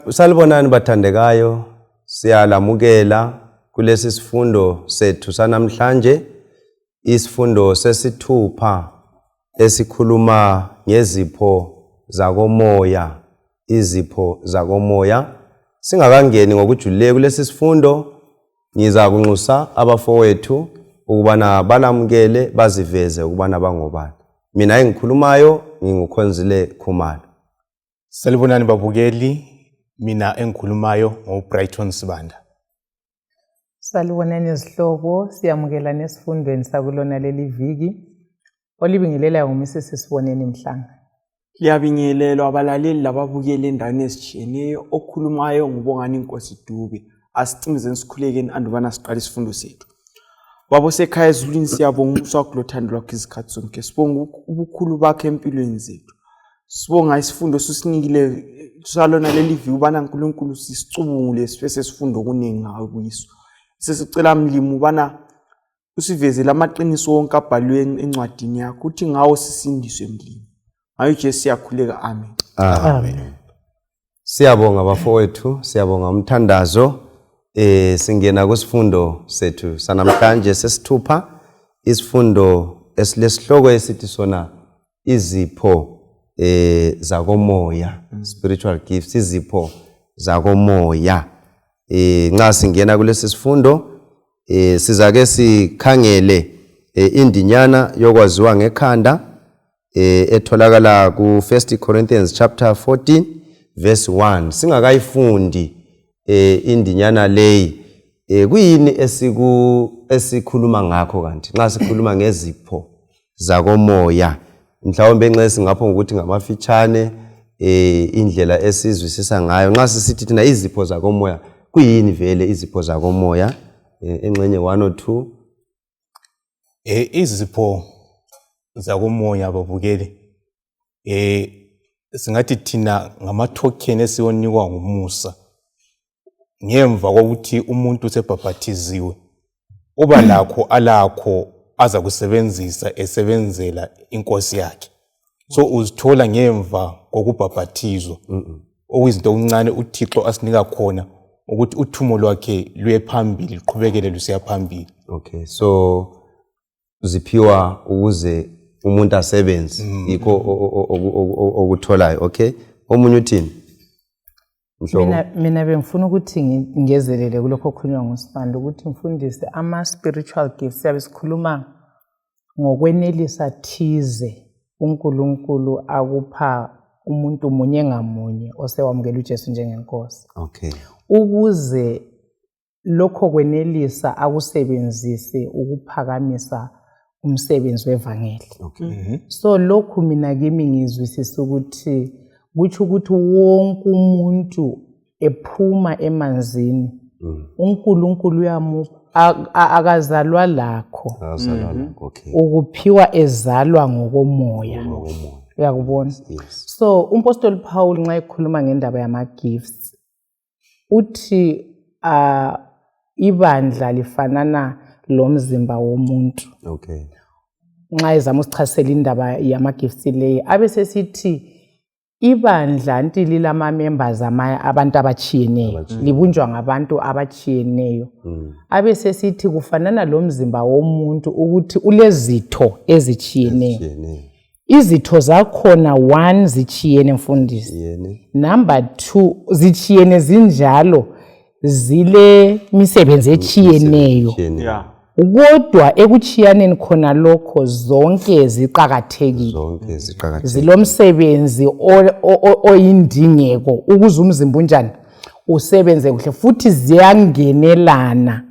Salibonani bathandekayo, siyalamukela kulesi sifundo sethu sanamhlanje, isifundo sesithupha esikhuluma ngezipho zakomoya, izipho zakomoya. Singakangeni ngokujulileyo kulesi sifundo, ngizakunxusa abafowethu ukubana balamukele baziveze ukubana bangobani. Mina engikhulumayo nginguKhonzile Khumalo. Salibonani babukeli, mina engikhulumayo nguBrighton Sibanda. Salibonani izihlobo, siyamukelana esifundweni sakulona leli viki. Olibingelelayo nguMrs Siboneni Mhlanga. Liyabingelelwa abalaleli lababukeli endaweni ezitshiyeneyo. Okhulumayo nguBongani Nkosi Dube. Asicimizeni sikhulekeni andubana siqale isifundo sethu. Baba osekhaya ezulwini, siyabonga umusa wakho lothando lwakho izikhathi zonke. Sibonga ubukhulu bakho empilweni zethu. Sibonga isifundo osusinikile salona leli viki ubana Nkulunkulu sisicubungule sibe sesifunda okuningi ngawe kuyiso. Sesicela Mlimu ubana usivezele amaqiniso wonke abhaliwe encwadini yakho uthi ngawo sisindiswe Mlimu. Ngayo Jesu siyakhuleka, amen. Amen. Siyabonga bafowethu, siyabonga umthandazo. Singena kusifundo sethu sanamhlanje sesithupha, isifundo esilesihloko esithi sona izipho zakomoya, spiritual gifts, izipho zakomoya. Nxa singena kulesi sifundo sizake sikhangele indinyana yokwaziwa ngekhanda etholakala ku 1 Corinthians chapter 14 verse 1. Singakayifundi indinyana leyi, kuyini esikhuluma ngakho kanti nxa sikhuluma ngezipho zakomoya? Mhlawumbe nxa singapho ngokuthi ngamafitshane indlela esizwisisa ngayo nxa sisithi thina izipho zakomoya, kuyini vele izipho zakomoya? Engxenye 1 or 2. Izipho zakomoya babukeli, singathi thina ngama-token esiwonikwa ngumusa ngemva kokuthi umuntu usebhabhathiziwe, uba lakho alakho aza kusebenzisa esebenzela inkosi yakhe. So uzithola ngemva kokubhabhathizwa, okuyizinto okuncane uThixo asinika khona ukuthi uthumo lwakhe luye phambili, luqhubekele lusiya phambili. Okay, so ziphiwa ukuze umuntu asebenze, yikho okutholayo. Okay, omunye uthini? Mina bengifuna ukuthi ngingezelele kulokho okukhulunywa nguSibanda, ukuthi mfundisi, ama-spiritual gifts siyabe sikhuluma ngokwenelisa thize uNkulunkulu akupha umuntu munye ngamunye osewamukela uJesu njengenkosi. Ukuze lokho kwenelisa akusebenzise ukuphakamisa umsebenzi wevangeli. So lokhu mina kimi ngizwisisa ukuthi kutsho ukuthi wonke umuntu ephuma emanzini, uNkulunkulu uyamupha, akazalwa lakho, ukuphiwa ezalwa ngokomoya. Uyakubona? So umpostoli Paul nxa ekhuluma ngendaba yama-gifts uthi ibandla lifanana lomzimba womuntu. Nxa ezama usichasisela indaba yama-gifts leyi, abe sesithi ibandla nti lilama-members abantu abatshiyeneyo, libunjwa ngabantu abatshiyeneyo. Abe sesithi kufanana lomzimba womuntu ukuthi ulezitho ezitshiyeneyo. Izitho zakhona, 1, zitshiyene mfundisi. Number 2, zitshiyene zinjalo zile misebenzi etshiyeneyo. Kodwa ekutshiyaneni khona lokho zonke ziqakathekile. Zonke ziqakathekile. Zilomsebenzi oyindingeko ukuze umzimba unjani usebenze kuhle, futhi ziyangenelana.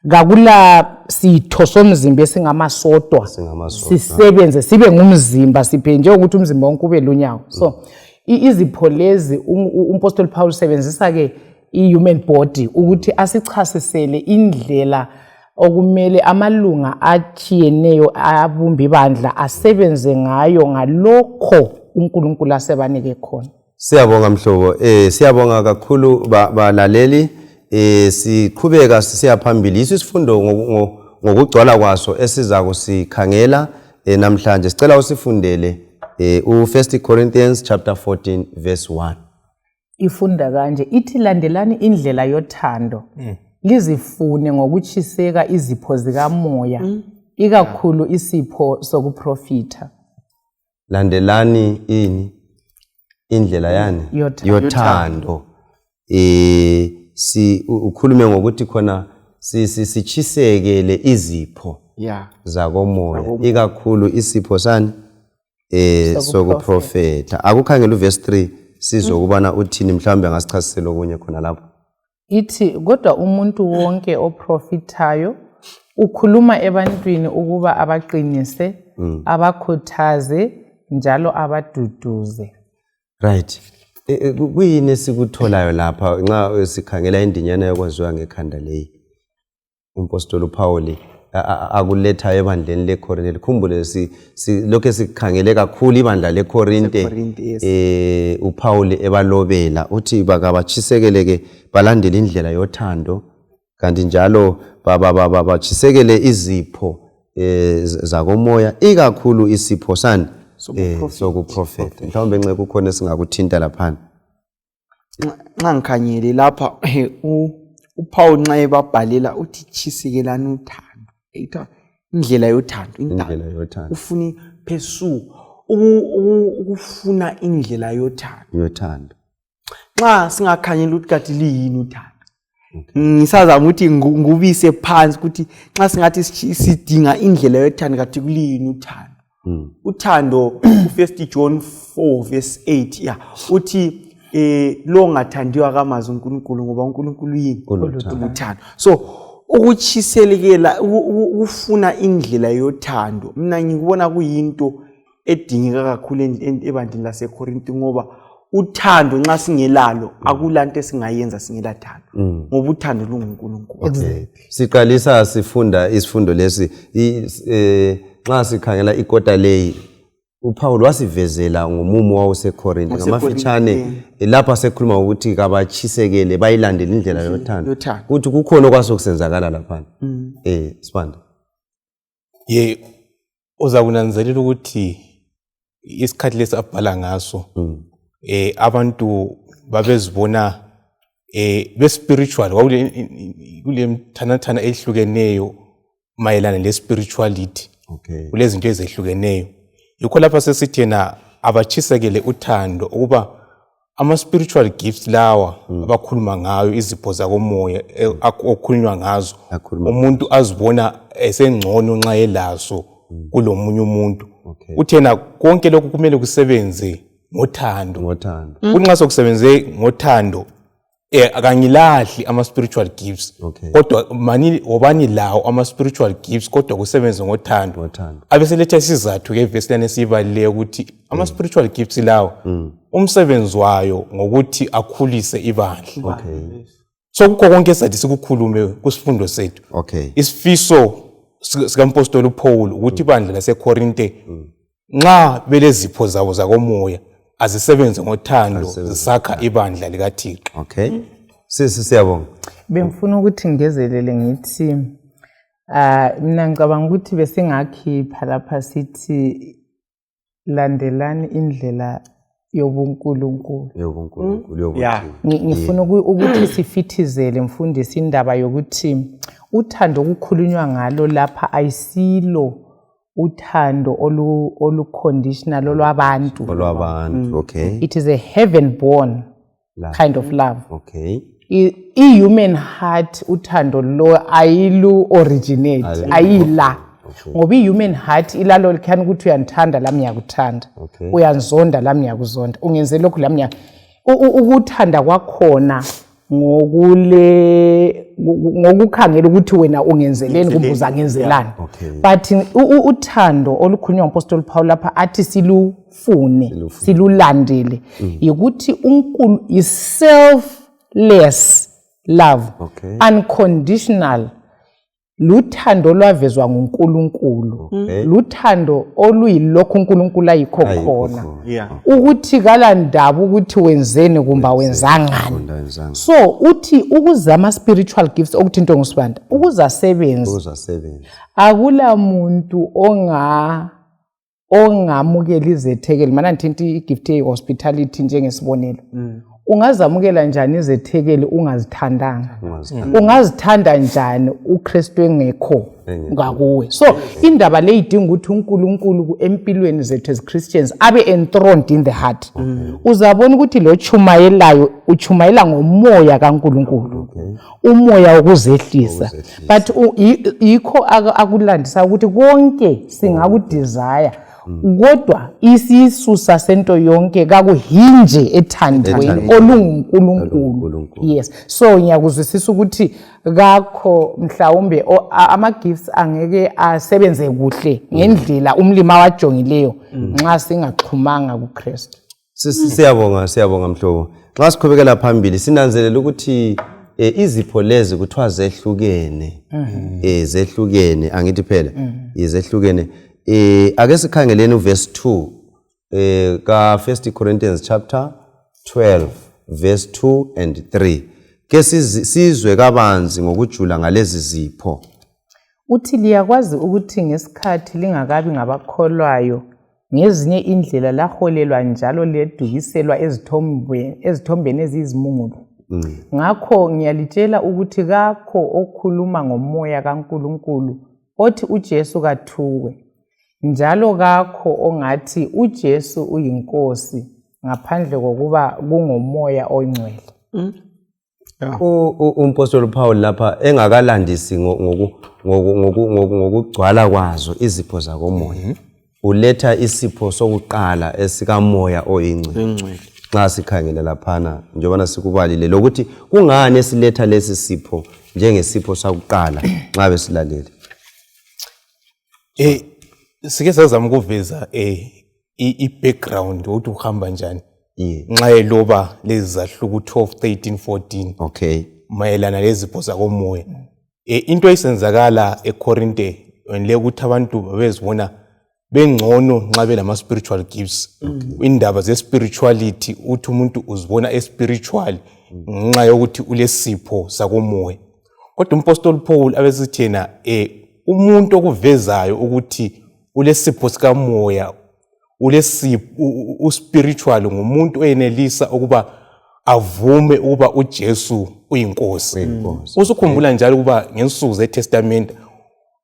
Kakula sitho somzimba esingamasodwa sisebenze sibe ngumzimba, siphe njengokuthi umzimba wonke ube lunyawo. So izipho lezi umpostoli Paul usebenzisa ke i-human body ukuthi asichasisele indlela okumele amalunga atshiyeneyo abumba ibandla asebenze ngayo ngalokho uNkulunkulu asebanike khona. Siyabonga mhlobo, siyabonga kakhulu balaleli. Siqhubeka sisiya phambili, yiso isifundo ngokugcwala kwaso esiza kusikhangela namhlanje. Sicela usifundele u-1 Corinthians chapter 14 verse 1. Ifunda kanje, ithi landelani indlela yothando, lizifune ngokutshiseka izipho zikamoya, ikakhulu isipho sokuprofitha. Landelani ini? Indlela yani? Yothando. Yothando. Si ukhulume ngokuthi khona sitshisekele izipho zakomoya, ikakhulu isipho sani? Sokuprofetha. Akukhangela uverse 3 sizokubana uthini, mhlawumbe angasichasisela okunye khona lapho. Ithi kodwa umuntu wonke oprofithayo ukhuluma ebantwini ukuba abaqinise, abakhuthaze njalo abaduduze. Right. Kuyini esikutholayo lapha nxa sikhangela indinyana yokwaziwa ngekhanda leyi? Umpostoli uPaul akuletha ebandleni leKorinte. Likhumbule lokho sikhangele kakhulu ibandla leKorinte. uPaul ebalobela uthi bakabatshisekeleke balandele indlela yothando, kanti njalo batshisekele izipho zakomoya, ikakhulu isipho sani? Sokuprofetha. Mhlawumbe nxe kukhona esingakuthinta laphana. Nxa ngikhangele lapha uPaul nxa ebabhalela uthi tshisekelani uthando, indlela yothando, indlela yothando. Ufuna pursue, ukufuna indlela yothando. Nxa singakhangela ukuthi kathi liyini uthando, ngisazama ukuthi ngubise phansi ukuthi nxa singathi sidinga indlela yothando, kathi kuliyini uthando? Uthando, u1 John 4 verse 8 uthi lo ngathandiwa kamazi uNkulunkulu, ngoba uNkulunkulu yini? Uthando. So ukutshiselekela, ukufuna indlela yothando, mina ngikubona kuyinto edingeka kakhulu ebandleni laseKorinte, ngoba uthando nxa singelalo akulanto esingayenza singelathando, ngoba uthando lunguNkulunkulu. Okay. Siqalisa sifunda isifundo lesi, nxa sikhangela ikota leyi, uPaul wasivezela ngomumo wawuseKorinte ngamafitshane. Lapha sekhuluma ukuthi kabatshisekele bayilandele indlela yothando, ukuthi kukhona okwasokusenzakala laphana. Sibanda. Ye, uzakunanzelela ukuthi isikhathi lesi abhala ngaso abantu babezibona be-spiritual, kule mthanathana ehlukeneyo mayelana le-spirituality. Kulezinto ezehlukeneyo. Yikho lapha sesithi yena abatshisekele uthando, ukuba ama-spiritual gifts lawa abakhuluma ngayo, izipho zakomoya okukhulunywa ngazo, umuntu azibona esengcono nxa elazo kulomunye umuntu. Uthena konke lokhu kumele kusebenze ngothando. Kunxa sokusebenze ngothando, akangilahli ama-spiritual gifts, kodwa mani wobani lawo ama-spiritual gifts, kodwa kusebenze ngothando. Abeseletha isizathu ke vesi lana esiyibalileyo ukuthi ama-spiritual gifts lawo umsebenzi wayo ngokuthi akhulise ibandla. So kukho konke esathi sikukhulume kusifundo sethu. Isifiso sikampostoli uPaul ukuthi ibandla laseKorinte nxa belezipho zabo zakomoya azisebenze ngothando, zisakha ibandla likaThixo. Okay. Siyabonga. Bengifuna ukuthi ngigezelele ngithi mina ngicabanga ukuthi besingakhipha lapha sithi landelani indlela yobuNkulunkulu. YobuNkulunkulu. Ngifuna ukuthi sifithizele mfundisi indaba yokuthi uthando okukhulunywa ngalo lapha ayisilo uthando olu conditional olwabantu. Olwabantu, okay. It is a heaven born kind of love. Okay. I-human heart uthando lo ayilu originate, ayila. Ngoba i-human heart ilalo likhani ukuthi uyandithanda lami ngiyakuthanda. Uyanzonda lami ngiyakuzonda. Ungenze lokhu lami ukuthanda kwakhona ngokukhangela ukuthi wena ungenzeleni kumbe uzangenzelani. But uthando olukhulunywa nguMpostoli Paul lapha athi silufune, silulandele, yikuthi uNkulunkulu is selfless love, unconditional. Luthando olwavezwa nguNkulunkulu, luthando oluyilokhu uNkulunkulu ayikho khona, ukuthi kalandaba ukuthi wenzeni kumbe wenzangani. So uthi ukuzama spiritual gifts okuthi into ngusibanda ukuzasebenza, akula muntu ongamukela izethekeli. Mana ngithinta igift ye-hospitality njengesibonelo. Ungazamukela njani izethekeli ungazithandanga? Ungazithanda njani uKristu engekho ngakuwe? So indaba le idinga ukuthi uNkulunkulu empilweni zethu as Christians abe enthroned in the heart. Uzabona ukuthi lo chumayelayo uchumayela ngomoya kaNkulunkulu, umoya wokuzehlisa. But yikho akulandisa ukuthi konke singakudesire, kodwa isisusa sento yonke kakuhinje ethandweni olunguNkulunkulu. Yes, so ngiyakuzwisisa ukuthi kakho mhlawumbe ama-gifts angeke asebenze kuhle ngendlela umlimi awajongileyo nxa singaxhumanga kuKristu. Siyabonga, siyabonga mhlobo. Nxa siqhubekela phambili sinanzelela ukuthi izipho lezi kuthiwa zehlukene. Zehlukene, angithi phela zehlukene. Ake sikhangeleni uverse 2 ka 1 Corinthians chapter 12 verse 2 and 3. Ke sizwe kabanzi ngokujula ngalezi zipho. Uthi liyakwazi ukuthi ngesikhathi lingakabi ngabakholwayo ngezinye indlela laholelwa njalo ledukiselwa ezithombeni eziyizimungulu. Ngakho ngiyalitshela ukuthi kakho okhuluma ngomoya kaNkulunkulu othi uJesu kathukwe, njalo kakho ongathi uJesu uyinkosi ngaphandle kokuba kungomoya ongcwele. Umpostoli Paul lapha engakalandisi ngokugcwala kwazo izipho zakomoya, uletha isipho sokuqala esikamoya oyingcwele. Nxa sikhangele laphana njengoba sikubalile lokuthi kungani esiletha lesi sipho njengesipho sakuqala nxa besilalele. Sike sazama ukuveza i-background ukuthi uhamba njani nxa eloba lezi zahluko 12 13 14, okay, mayelana lezipho zakomoya. Into esenzakala eKorinte le ukuthi abantu babezibona bengcono nxa belama spiritual gifts. Indaba ze spirituality, uthi umuntu uzibona espiritual ngenxa yokuthi ulesipho sakomoya. Kodwa umpostoli Paul abesithi yena umuntu okuvezayo ukuthi ulesipho sikamoya, ulesipho uspiritual, ngumuntu oyenelisa ukuba avume ukuba uJesu uyinkosi. Usukhumbula njalo ukuba ngensuku zeTestament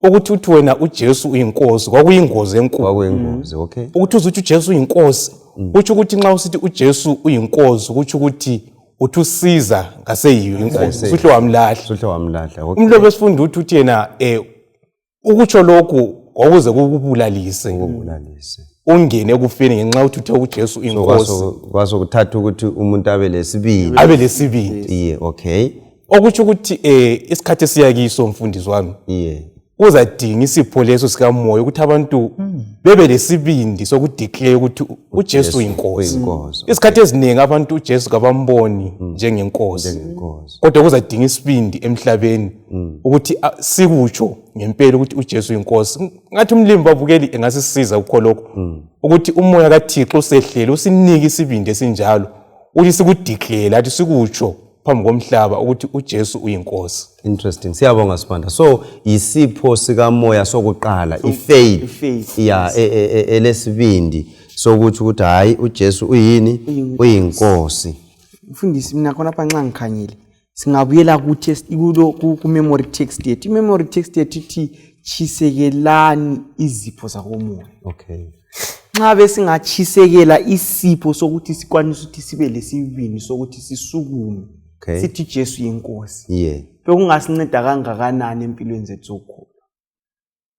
ukuthi uthi wena uJesu uyinkosi kwakuyingozi enkulu. Kwakuyingozi, okay. Ukuthi uzuthi uJesu uyinkosi, kutsho ukuthi nxa usithi uJesu uyinkosi kutsho ukuthi uthi usiza ngaseyiyo inkosi, usuhle wamlahla. Usuhle wamlahla, okay. Umlobi esifunda uthi yena ukutsho lokhu kwakuze kukubulalise. Kukubulalise. Ungene ekufeni ngenxa yokuthi uthe uJesu uyinkosi. Kwasokuthatha ukuthi umuntu abe lesibindi. Abe lesibindi. Yeah, okay. Okutsho ukuthi isikhathi esiyakiso mfundisi wami. Yeah. Uzadinga isipho leso sikamoya ukuthi abantu bebe lesibindi sokudeclare ukuthi uJesu uyinkosi. Isikhathi eziningi abantu uJesu kabamboni njengenkosi. Kodwa kuzadinga isibindi emhlabeni ukuthi sikutsho ngempela ukuthi uJesu uyinkosi. Ngathi umlimi babukeli engasisiza kukho lokho ukuthi umoya kaThixo usehlele usinike isibindi esinjalo ukuthi sikudeclare athi sikutsho phambi komhlaba ukuthi uJesu uyinkosi. Interesting. Siyabonga Sibanda. So isipho sikamoya sokuqala ifaith, yeah, elesibindi sokuthi ukuthi hayi uJesu uyini, uyinkosi. Mfundisi, mina khona lapha nxa ngikhangele singabuyela ku test ku memory text yethu. I memory text yethu ithi tshisekelani izipho zakomoya. Okay. Nxa besingatshisekela isipho sokuthi sikwanise ukuthi sibe lesibindi sokuthi sisukume, okay, sithi Jesu yinkosi, yeah, bekungasinceda kangakanani empilweni zethu zokukholwa,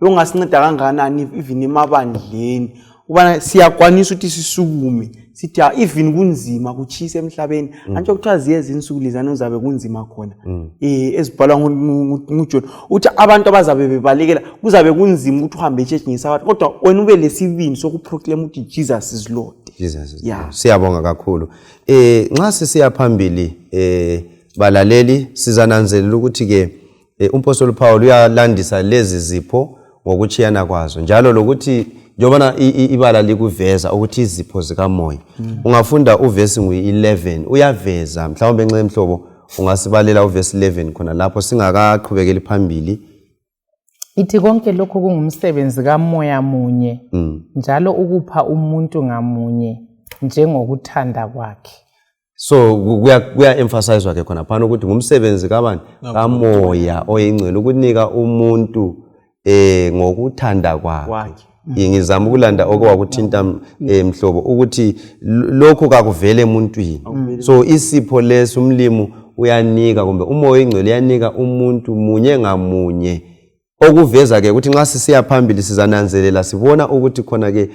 bekungasinceda kangakanani even emabandleni ubana siyakwanisa ukuthi sisukume sithi even kunzima kuchisa emhlabeni. Antsho kuthiwa ziyeza insuku lezana uzabe kunzima khona, ezibhalwa nguJohn uthi abantu abazabe bebalekela kuzabe kunzima ukuthi uhambe echurch ngesabatha, kodwa wena ube lesibindi sokuproclaim ukuthi Jesus is Lord. Jesus is Lord. Siyabonga kakhulu. Nxa sisiya phambili balaleli, sizananzelela ukuthi ke umpostoli Paul uyalandisa lezi zipho ngokuchiyana kwazo, njalo lokuthi njengobana ibala likuveza ukuthi izipho zikamoya. Ungafunda uvesi ngu-11 uyaveza, mhlawumbe nxa emhlobo ungasibalela uvesi 11 khona lapho singakaqhubekeli phambili. Ithi konke lokhu kungumsebenzi kamoya munye, njalo ukupha umuntu ngamunye njengokuthanda kwakhe. So kuya emphasizewa ke khona phana ukuthi ngumsebenzi kabani, kaMoya Oyingcwele, ukunika umuntu ngokuthanda kwakhe. Ngizama ukulanda okwakuthinta mhlobo, ukuthi lokhu kakuvele emuntwini. So isipho lesi umlimu uyanika, kumbe uMoya Oyingcwele uyanika umuntu munye ngamunye, okuveza ke ukuthi nxa sisiya phambili sizananzelela, sibona ukuthi khona ke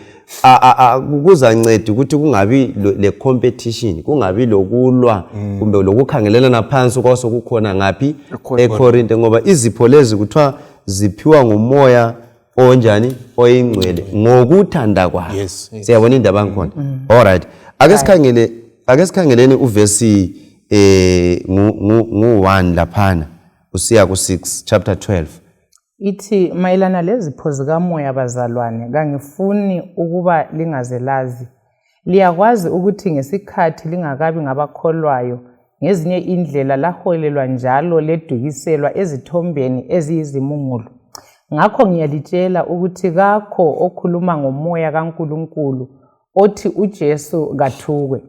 kuzanceda ukuthi kungabi le competition, kungabi lokulwa kumbe lokukhangelelana phansi kwasokukhona ngaphi eKorinte, ngoba izipho lezi kuthiwa ziphiwa nguMoya onjani, Oyingcwele, ngokuthanda kwakhe. Siyabona indaba yangikhona. Alright, ake sikhangeleni uvesi ngu-1 laphana usiya ku-6, chapter 12. Ithi, mayelana lezipho zikamoya, bazalwane, kangifuni ukuba lingazelazi. Liyakwazi ukuthi ngesikhathi lingakabi ngabakholwayo, ngezinye indlela laholelwa njalo ledukiselwa ezithombeni eziyizimungulu. Ngakho ngiyalitshela ukuthi kakho okhuluma ngomoya kaNkulunkulu othi uJesu kathukwe,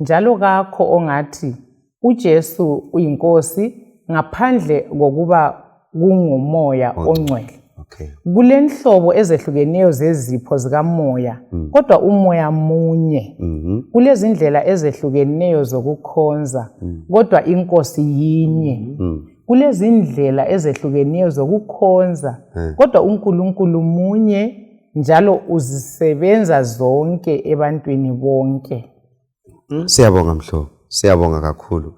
njalo kakho ongathi uJesu uyinkosi ngaphandle kokuba kunguMoya Ongcwele. Kulenhlobo ezehlukeneyo zezipho zikamoya, kodwa uMoya munye. Kulezindlela ezehlukeneyo zokukhonza, kodwa iNkosi yinye. Kulezindlela ezehlukeneyo zokukhonza, kodwa uNkulunkulu munye, njalo uzisebenza zonke ebantwini bonke. Siyabonga mhlobo, siyabonga kakhulu.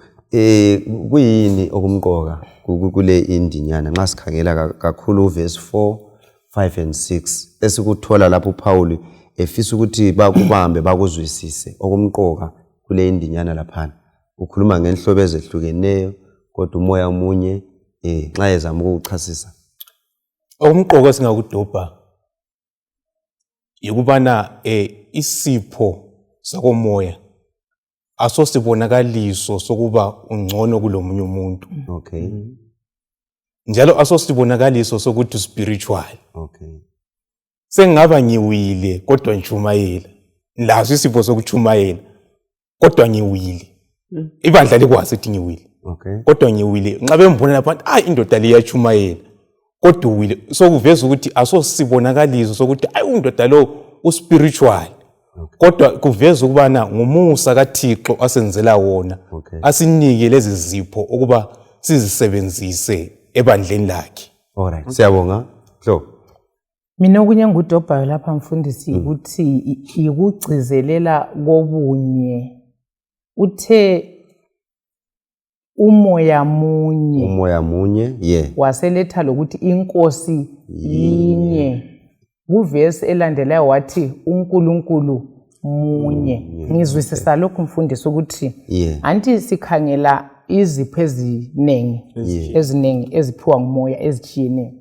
Kuyini okumqoka kule indinyana nxa sikhangela kakhulu verse 4, 5 and 6 esikuthola lapho uPaul efisa ukuthi bakubambe, bakuzwisise okumqoka kule indinyana laphana? Ukhuluma ngenhlobo ezehlukeneyo kodwa umoya omunye, nxa ezama ukukuchasisa. Okumqoka singakudobha yikubana isipho sakomoya asosibonakaliso sokuba ungcono kulomunye umuntu. Njalo asosibonakaliso sokuthi spiritual. Sengingaba ngiwile kodwa ngichumayela, laso isipho sokuchumayela kodwa ngiwile, ibandla likwazi ukuthi ngiwile. Kodwa ngiwile, nxa bembona lapha, ayi, indoda le iyachumayela kodwa uwile. So kuveza ukuthi asosibonakaliso sokuthi ayi, undoda lo uspiritual, kodwa kuveza ukubana ngumusa kaThixo asenzela wona, asinike lezi zipho ukuba sizisebenzise ebandleni lakhe. Alright, siyabonga hlobo. Mina okunye engikudobhayo lapha, mfundisi, ukuthi yikugcizelela kobunye. Uthe umoya munye. Umoya munye, yeah. Waseletha lokuthi inkosi yinye. Kuvesi elandelayo wathi uNkulunkulu munye. Ngizwisisa lokhu, mfundisi, ukuthi anti sikhangela izipho eziningi, eziningi eziphiwa ngumoya, ezitshiyeneyo,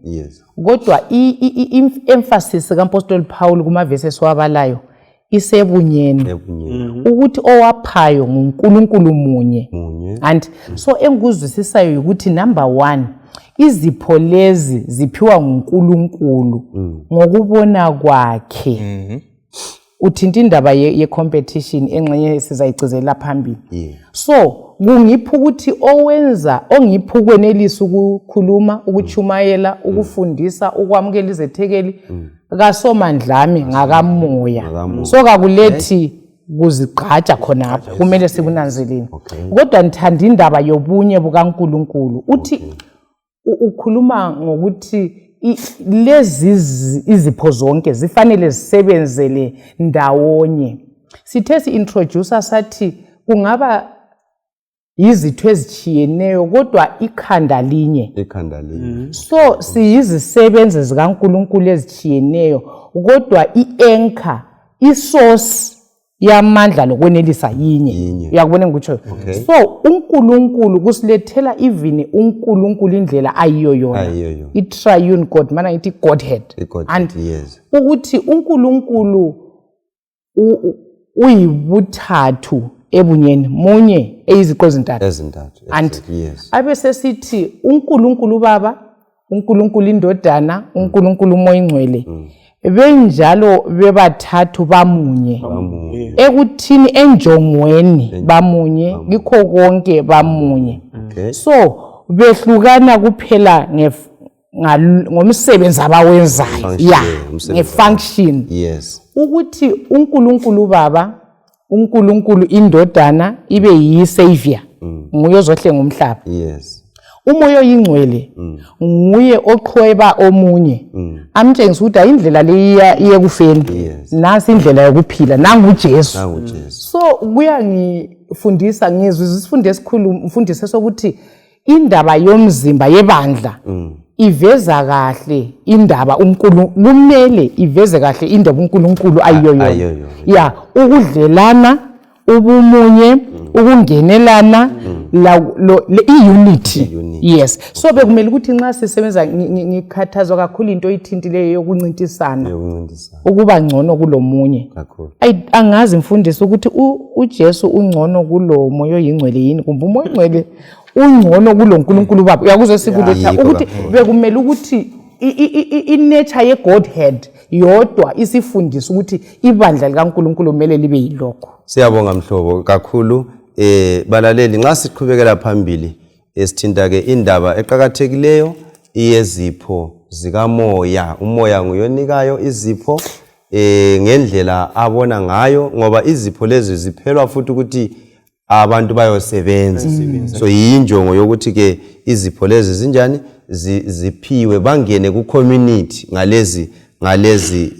kodwa i-emphasis kaMpostoli Paul kumavesi esiwabalayo isebunyeni, Ebunyeni. Ukuthi owaphayo nguNkulunkulu munye. Munye. And so engikuzwisisayo ukuthi, number one, izipho lezi ziphiwa nguNkulunkulu ngokubona kwakhe. Uthinta indaba ye-competition, engxenye sizayigcizelela phambili. So kungipha ukuthi owenza, ongipha ukwenelisa ukukhuluma, ukuchumayela, ukufundisa, ukwamukela izethekeli, kasomandlami, ngakamoya. Ngakamoya. So kakulethi kuzigqaja khonapho, kumele sikunanzeleni. Kodwa ngithanda indaba yobunye bukaNkulunkulu. Uthi ukhuluma ngokuthi lezi izipho zonke zifanele zisebenzele ndawonye. Sithe si-introducer sathi kungaba yizitho ezitshiyeneyo kodwa ikhanda linye. Ikhanda linye. So siyizisebenzi zikaNkulunkulu ezitshiyeneyo, kodwa i-anchor, isource yamandla lokwenelisa yinye. Yinye. Uyakubona engikutshoyo? So uNkulunkulu kusilethela even uNkulunkulu indlela ayiyo yona, Ayiyo yona. I-triune God, mana ngithi Godhead. I-Godhead, And yes. ukuthi uNkulunkulu uyibuthathu ebunyeni munye, eyiziqo ezintathu. Ezintathu. And Exactly, yes. abe sesithi uNkulunkulu Baba, uNkulunkulu iNdodana, uNkulunkulu uMoya Ingcwele, benjalo bebathathu bamunye. Bamunye. Ekuthini enjongweni bamunye, kikho konke bamunye. Okay. So behlukana kuphela ngomsebenzi abawenzayo. Function, Ya, umsebenzi. ngefunction. Yes. Ukuthi uNkulunkulu Baba, uNkulunkulu iNdodana ibe yi-savior, nguye ozohlenga umhlaba. Yes. Umoya oyingcwele nguye oqhweba omunye, amtshengisa ukuthi indlela le iye kufeni. Yes. Nansi indlela yokuphila, nangu uJesu. Nangu Jesu. So kuyangifundisa, ngizwe isifundo esikhulu mfundisi sokuthi indaba yomzimba yebandla iveza kahle indaba uNkulunkulu, kumele iveze kahle indaba uNkulunkulu ayiyo yona. Ayiyo yona. Ya, ukudlelana, ubumunye, ukungenelana, i-unity. I-unity. Yes. So bekumele ukuthi nxa sisebenza, ngikhathazwa kakhulu into oyithintileyo yokuncintisana, Yokuncintisana ukuba ngcono kulomunye. Kakhulu. Ayi, angazi mfundisi ukuthi uJesu ungcono kulo moya oyingcwele yini, kumbe umoya oyingcwele ungcono kulo nkulunkulu Baba. Uyakuzwa sikuletha Yikho ukuthi kakhulu. bekumele ukuthi i-nature ye-Godhead yodwa isifundise ukuthi ibandla likaNkulunkulu kumele libe yilokho. Siyabonga mhlobo kakhulu. Balaleli, nxa siqhubekela phambili esithinta ke indaba eqakathekileyo iyezipho zikamoya. Umoya nguyonikayo izipho ngendlela abona ngayo, ngoba izipho lezi ziphelwa futhi ukuthi abantu bayosebenza. So yinjongo yokuthi ke izipho lezi zinjani, ziphiwe bangene ku community ngalezi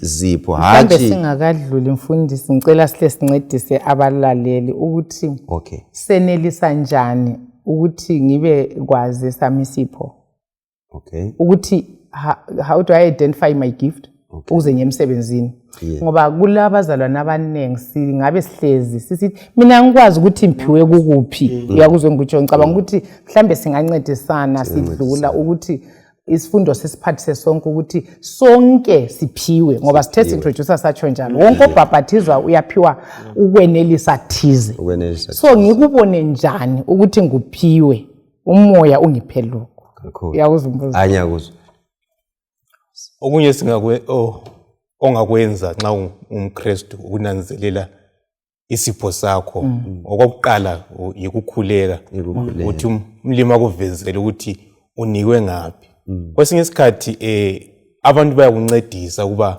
zipho. Mhlambe Hatshi singakadluli mfundisi, ngicela sihle sincedise abalaleli ukuthi okay senelisa njani ukuthi ngibe kwazi sami isipho. Okay. Ukuthi how do I identify my gift ukuze ngiye emsebenzini? Yeah. Ngoba kulabazalwane abaningi singabe sihlezi sisithi mina ngikwazi ukuthi ngiphiwe kukuphi. Uyakuzwa ngikutsho? Ngicabanga ukuthi mhlambe singancedisana sidlula ukuthi isifundo sesiphathise sonke, ukuthi sonke siphiwe, ngoba sithe si-introducer satsho njalo, wonke obhabhathizwa uyaphiwa ukwenelisa thize. Ukwenelisa. So ngikubone njani ukuthi nguphiwe umoya ungiphe lokho? Kakhulu. Uyakuzwa umbuzo? Anyakuzwa. Okunye ongakwenza nxa ungumKristu ukunanzelela isipho sakho, okokuqala yikukhuleka, Yikukhuleka. ukuthi umlimi akuvezele ukuthi unikwe ngaphi. Kwesinye isikhathi abantu bayakuncedisa ukuba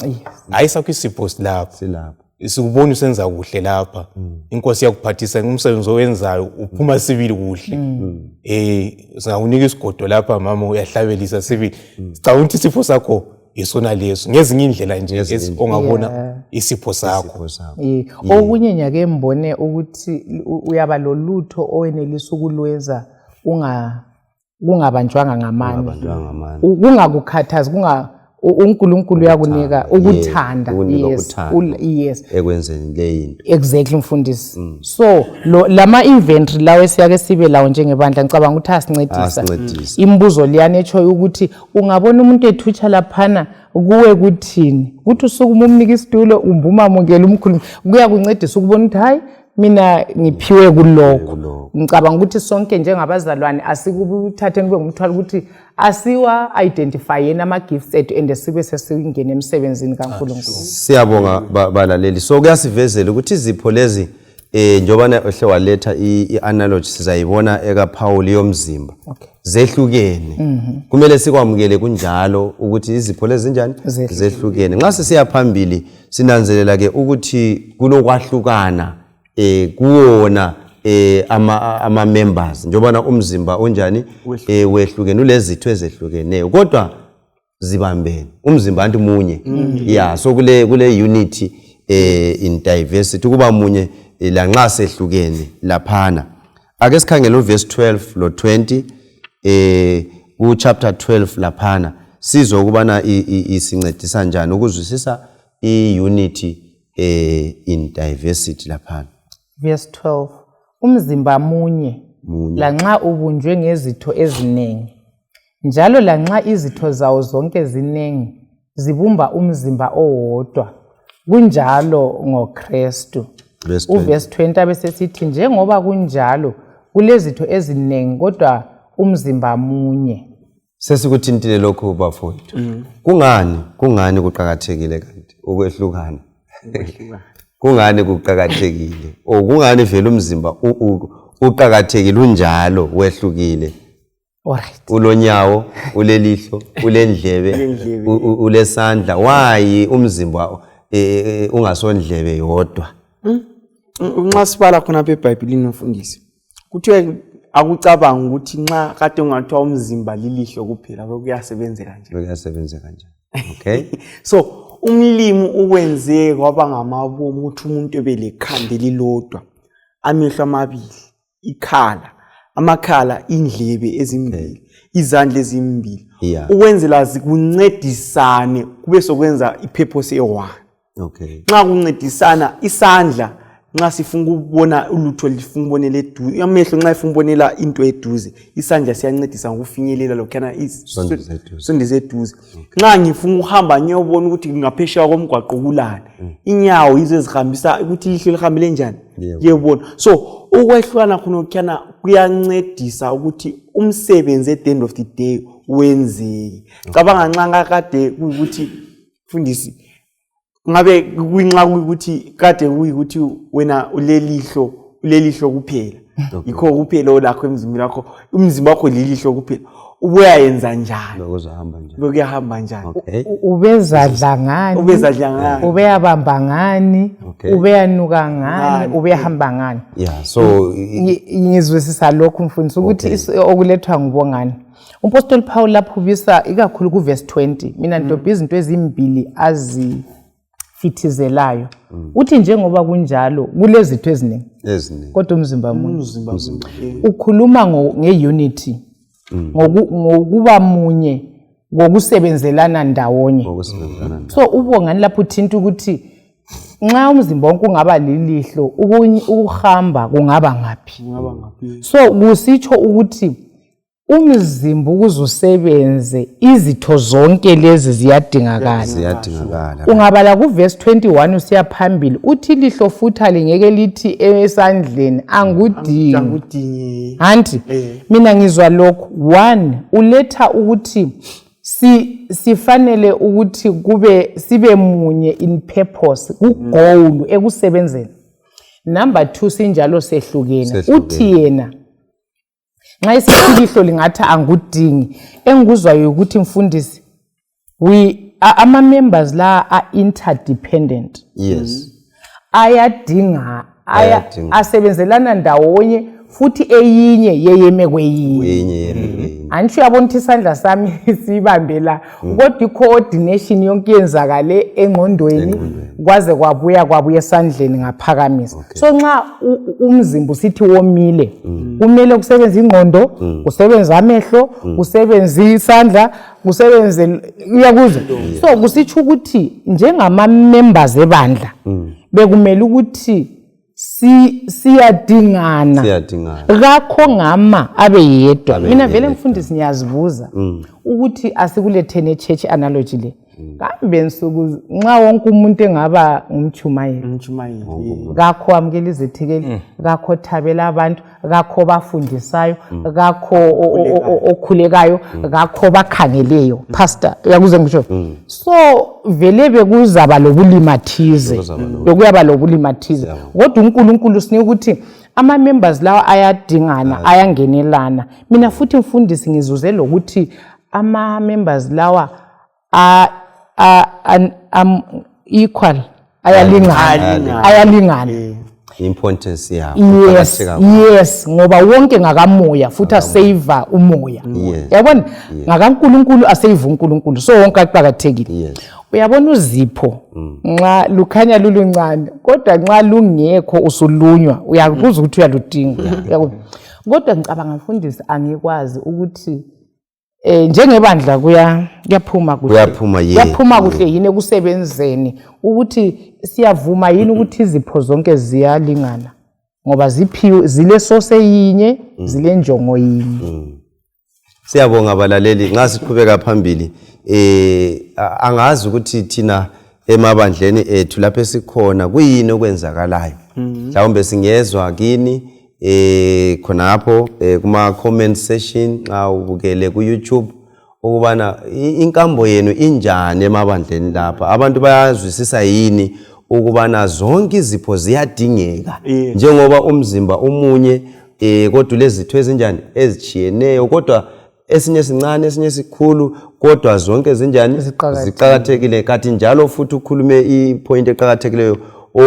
hayi, sakho isipho silapha, Silapha. sikubona usenza kuhle lapha, inkosi iyakuphathisa umsebenzi owenzayo uphuma sibili kuhle, singakunika isigodo lapha mama, uyahlabelisa sibili, sicabanga ukuthi isipho sakho yisona leso. Ngezinye indlela nje ongabona isipho sakho. Isipho sakho. Okunye ngiyake ngibone ukuthi uyaba lolutho owenelisa ukulwenza kungabanjwanga ngamandla. Kungabanjwanga ngamandla. Kungakukhathazi, uNkulunkulu uyakunika ukuthanda. Ukunika Yes, uthando. Yes. Ekwenzeni le into. Exactly mfundisi. So lama inventory lawo esiyake sibe lawo njengebandla, ngicabanga ukuthi asincedisa. Asincedisa. Imibuzo liyana etshoyo ukuthi ungabona umuntu ethutsha laphana kuwe kuthini, kuthi usukuma umnike isitulo, umbe umamukele umkhulume, kuyakuncedisa ukubona ukuthi hayi, mina ngiphiwe kulokho. Kulokho. Ngicabanga ukuthi sonke njengabazalwane asikuthatheni kube ngumthwalo ukuthi asiwa identifyeni ama-gifts ethu and sibe sesingene emsebenzini kaNkulunkulu. Siyabonga balaleli. So kuyasivezela ukuthi izipho lezi, njobana ohle waletha i-analogy, sizayibona ekaPaul yomzimba. Zehlukene. Kumele sikwamukele kunjalo ukuthi izipho lezi zinjani? Zehlukene. Zehlukene. Nxa sisiya phambili sinanzelela ke ukuthi kulokwahlukana kuwona ama members, njobana umzimba unjani, wehlukene, ulezitho ezehlukeneyo kodwa zibambene, umzimba anti munye. Yeah, so kule unity in diversity, kuba munye lanxa sehlukene laphana. Ake sikhangele uverse 12 lo 20 ku chapter 12 laphana, sizwe ukubana isincedisa njani ukuzwisisa i-unity in diversity laphana. Verse 12, umzimba munye, lanxa ubunjwe ngezitho eziningi, njalo lanxa izitho zawo zonke ziningi, zibumba umzimba owodwa, kunjalo ngoKristu. Verse 20. Uverse 20 abesesithi njengoba kunjalo kulezitho eziningi kodwa umzimba munye. Sesikuthintile lokhu bafowethu. Kungani kuqakathekile kanti ukwehlukana? Kungani kuqakathekile? Or kungani vele umzimba uqakathekile unjalo wehlukile? Alright. Ulonyawo, ulelihlo, ulendlebe, ulesandla. Why umzimba ungasondlebe yodwa? Nxa sibala khona apha eBhayibhilini mfundisi, kuthiwe akucabanga ukuthi nxa kade ungathiwa umzimba lilihlo kuphela bekuyasebenzeka nje. Bekuyasebenzeka nje. Okay. So umlimi ukwenze kwaba ngamabomu ukuthi umuntu ebelekhanda elilodwa, amehlo amabili, ikhala, amakhala, indlebe ezimbili, izandla ezimbili, ukwenzela zikuncedisane kube sokwenza ipurpose eyi-one. Okay. Nxa kuncedisana isandla nxa sifuna ukubona ulutho lifuna ukubonela eduze, amehlo nxa efuna ukubonela into eduze, isandla siyancedisa ngokufinyelela lokhuyana sondeze eduze. Nxa ngifuna ukuhamba ngiyobona ukuthi ngaphesheya komgwaqo kulani, inyawo yizo ezihambisa ukuthi ilihlo lihambele njani liyebona. So ukwehlukana khonokhuyana kuyancedisa ukuthi umsebenzi at the end of the day wenzeke. Cabanga nxa ngakade kuyikuthi mfundisi ngabe kuyinxa kuyikuthi kade kuyikuthi wena ulelihlo kuphela, yikho kuphela olakho emzimbeni wakho, umzimba wakho lilihlo kuphela, ubuyayenza njani? Bekuyahamba njani? Ubezadla ngani? Ubeyabamba ngani? Ubeyanuka ngani? Ubeyahamba ngani? Yeah, so ngizwisisa lokhu mfundisi ukuthi okulethwa nguBongani. Umpostoli Paul lapho ubisa ikakhulu kuverse 20, mina ndobha izinto ezimbili azifithizelayo. Uthi njengoba kunjalo kulezitho eziningi kodwa umzimba munye. Ukhuluma ngeunity, ngokuba munye, ngokusebenzelana ndawonye. So uBongani lapho uthinta ukuthi nxa umzimba wonke ungaba lilihlo, ukuhamba kungaba ngaphi? So kusitsho ukuthi umzimba ukuze usebenze izitho zonke lezi ziyadingakala. Ungabala kuverse 21 usiya phambili, uthi ilihlo futhi alingeke lithi esandleni angudingi. Anti mina ngizwa lokhu. One, uletha ukuthi sifanele ukuthi kube sibe munye in purpose, ku goal ekusebenzeni. Number 2, sinjalo sehlukene. Uthi yena nxa isithi ilihlo lingathi angudingi, engikuzwayo ukuthi mfundisi ama members la are interdependent. Yes. Ayadinga, asebenzelana ndawonye futhi eyinye yeyeme kweyinye. Angisho uyabona ukuthi isandla sami sibambe la, kodwa i-coordination yonke yenzakale engqondweni kwaze kwabuya esandleni ngaphakamisa. So nxa umzimba usithi womile, kumele kusebenze ingqondo, kusebenze amehlo, kusebenze isandla, kusebenze uyakuzwa. So kusitsho ukuthi njengama members ebandla bekumele ukuthi siyadingana. Kakho ngama abe yedwa. Mina vele mfundisi ngiyazibuza ukuthi asikuletheni e-church analogy le. Kambe nsuku nxa wonke umuntu engaba ngumtshumayeli, kakho amukela izethekeli, kakho thabela abantu, kakho bafundisayo, kakho okhulekayo, kakho bakhangeleyo. Pastor, uyakuze ngisho. So vele bekuzaba lobulima thize, bekuyaba lobulima thize. Kodwa uNkulunkulu sinika ukuthi ama members lawa ayadingana, ayangenelana. Mina futhi mfundisi ngizuze lokuthi ama members lawa equal, ayalingana. Importance yabo. Yes, yes, ngoba wonke ngakamoya futhi asave umoya. Uyabona? NgakaNkulunkulu asave uNkulunkulu. So wonke aqakathekile. Uyabona uzipho nxa lukhanya luluncane kodwa nxa lungekho usulunywa uyakubuza ukuthi uyaludinga. Uyabona? Kodwa ngicabanga mfundisi angikwazi ukuthi njengebandla kuyaphuma kuhle. Kuyaphuma kuhle yini ekusebenzeni ukuthi siyavuma yini ukuthi izipho zonke ziyalingana ngoba ziphiwe zile source yinye, zile njongo yinye. Siyabonga abalaleli, nxa siqhubeka phambili angazi ukuthi thina emabandleni ethu lapho esikhona kuyini okwenzakalayo. Mhlawumbe singezwa kini khonapho kuma comment session nxa ubukele ku YouTube ukubana inkambo yenu injani emabandleni lapha, abantu bayazwisisa yini Ukubana zonke izipho ziyadingeka, njengoba umzimba umunye kodwa ulezitho ezinjani ezitshiyeneyo, kodwa esinye sincane, esinye sikhulu, kodwa zonke zinjani? Ziqakathekile. Ziqakathekile. Kathi njalo futhi ukhulume ipoint eqakathekileyo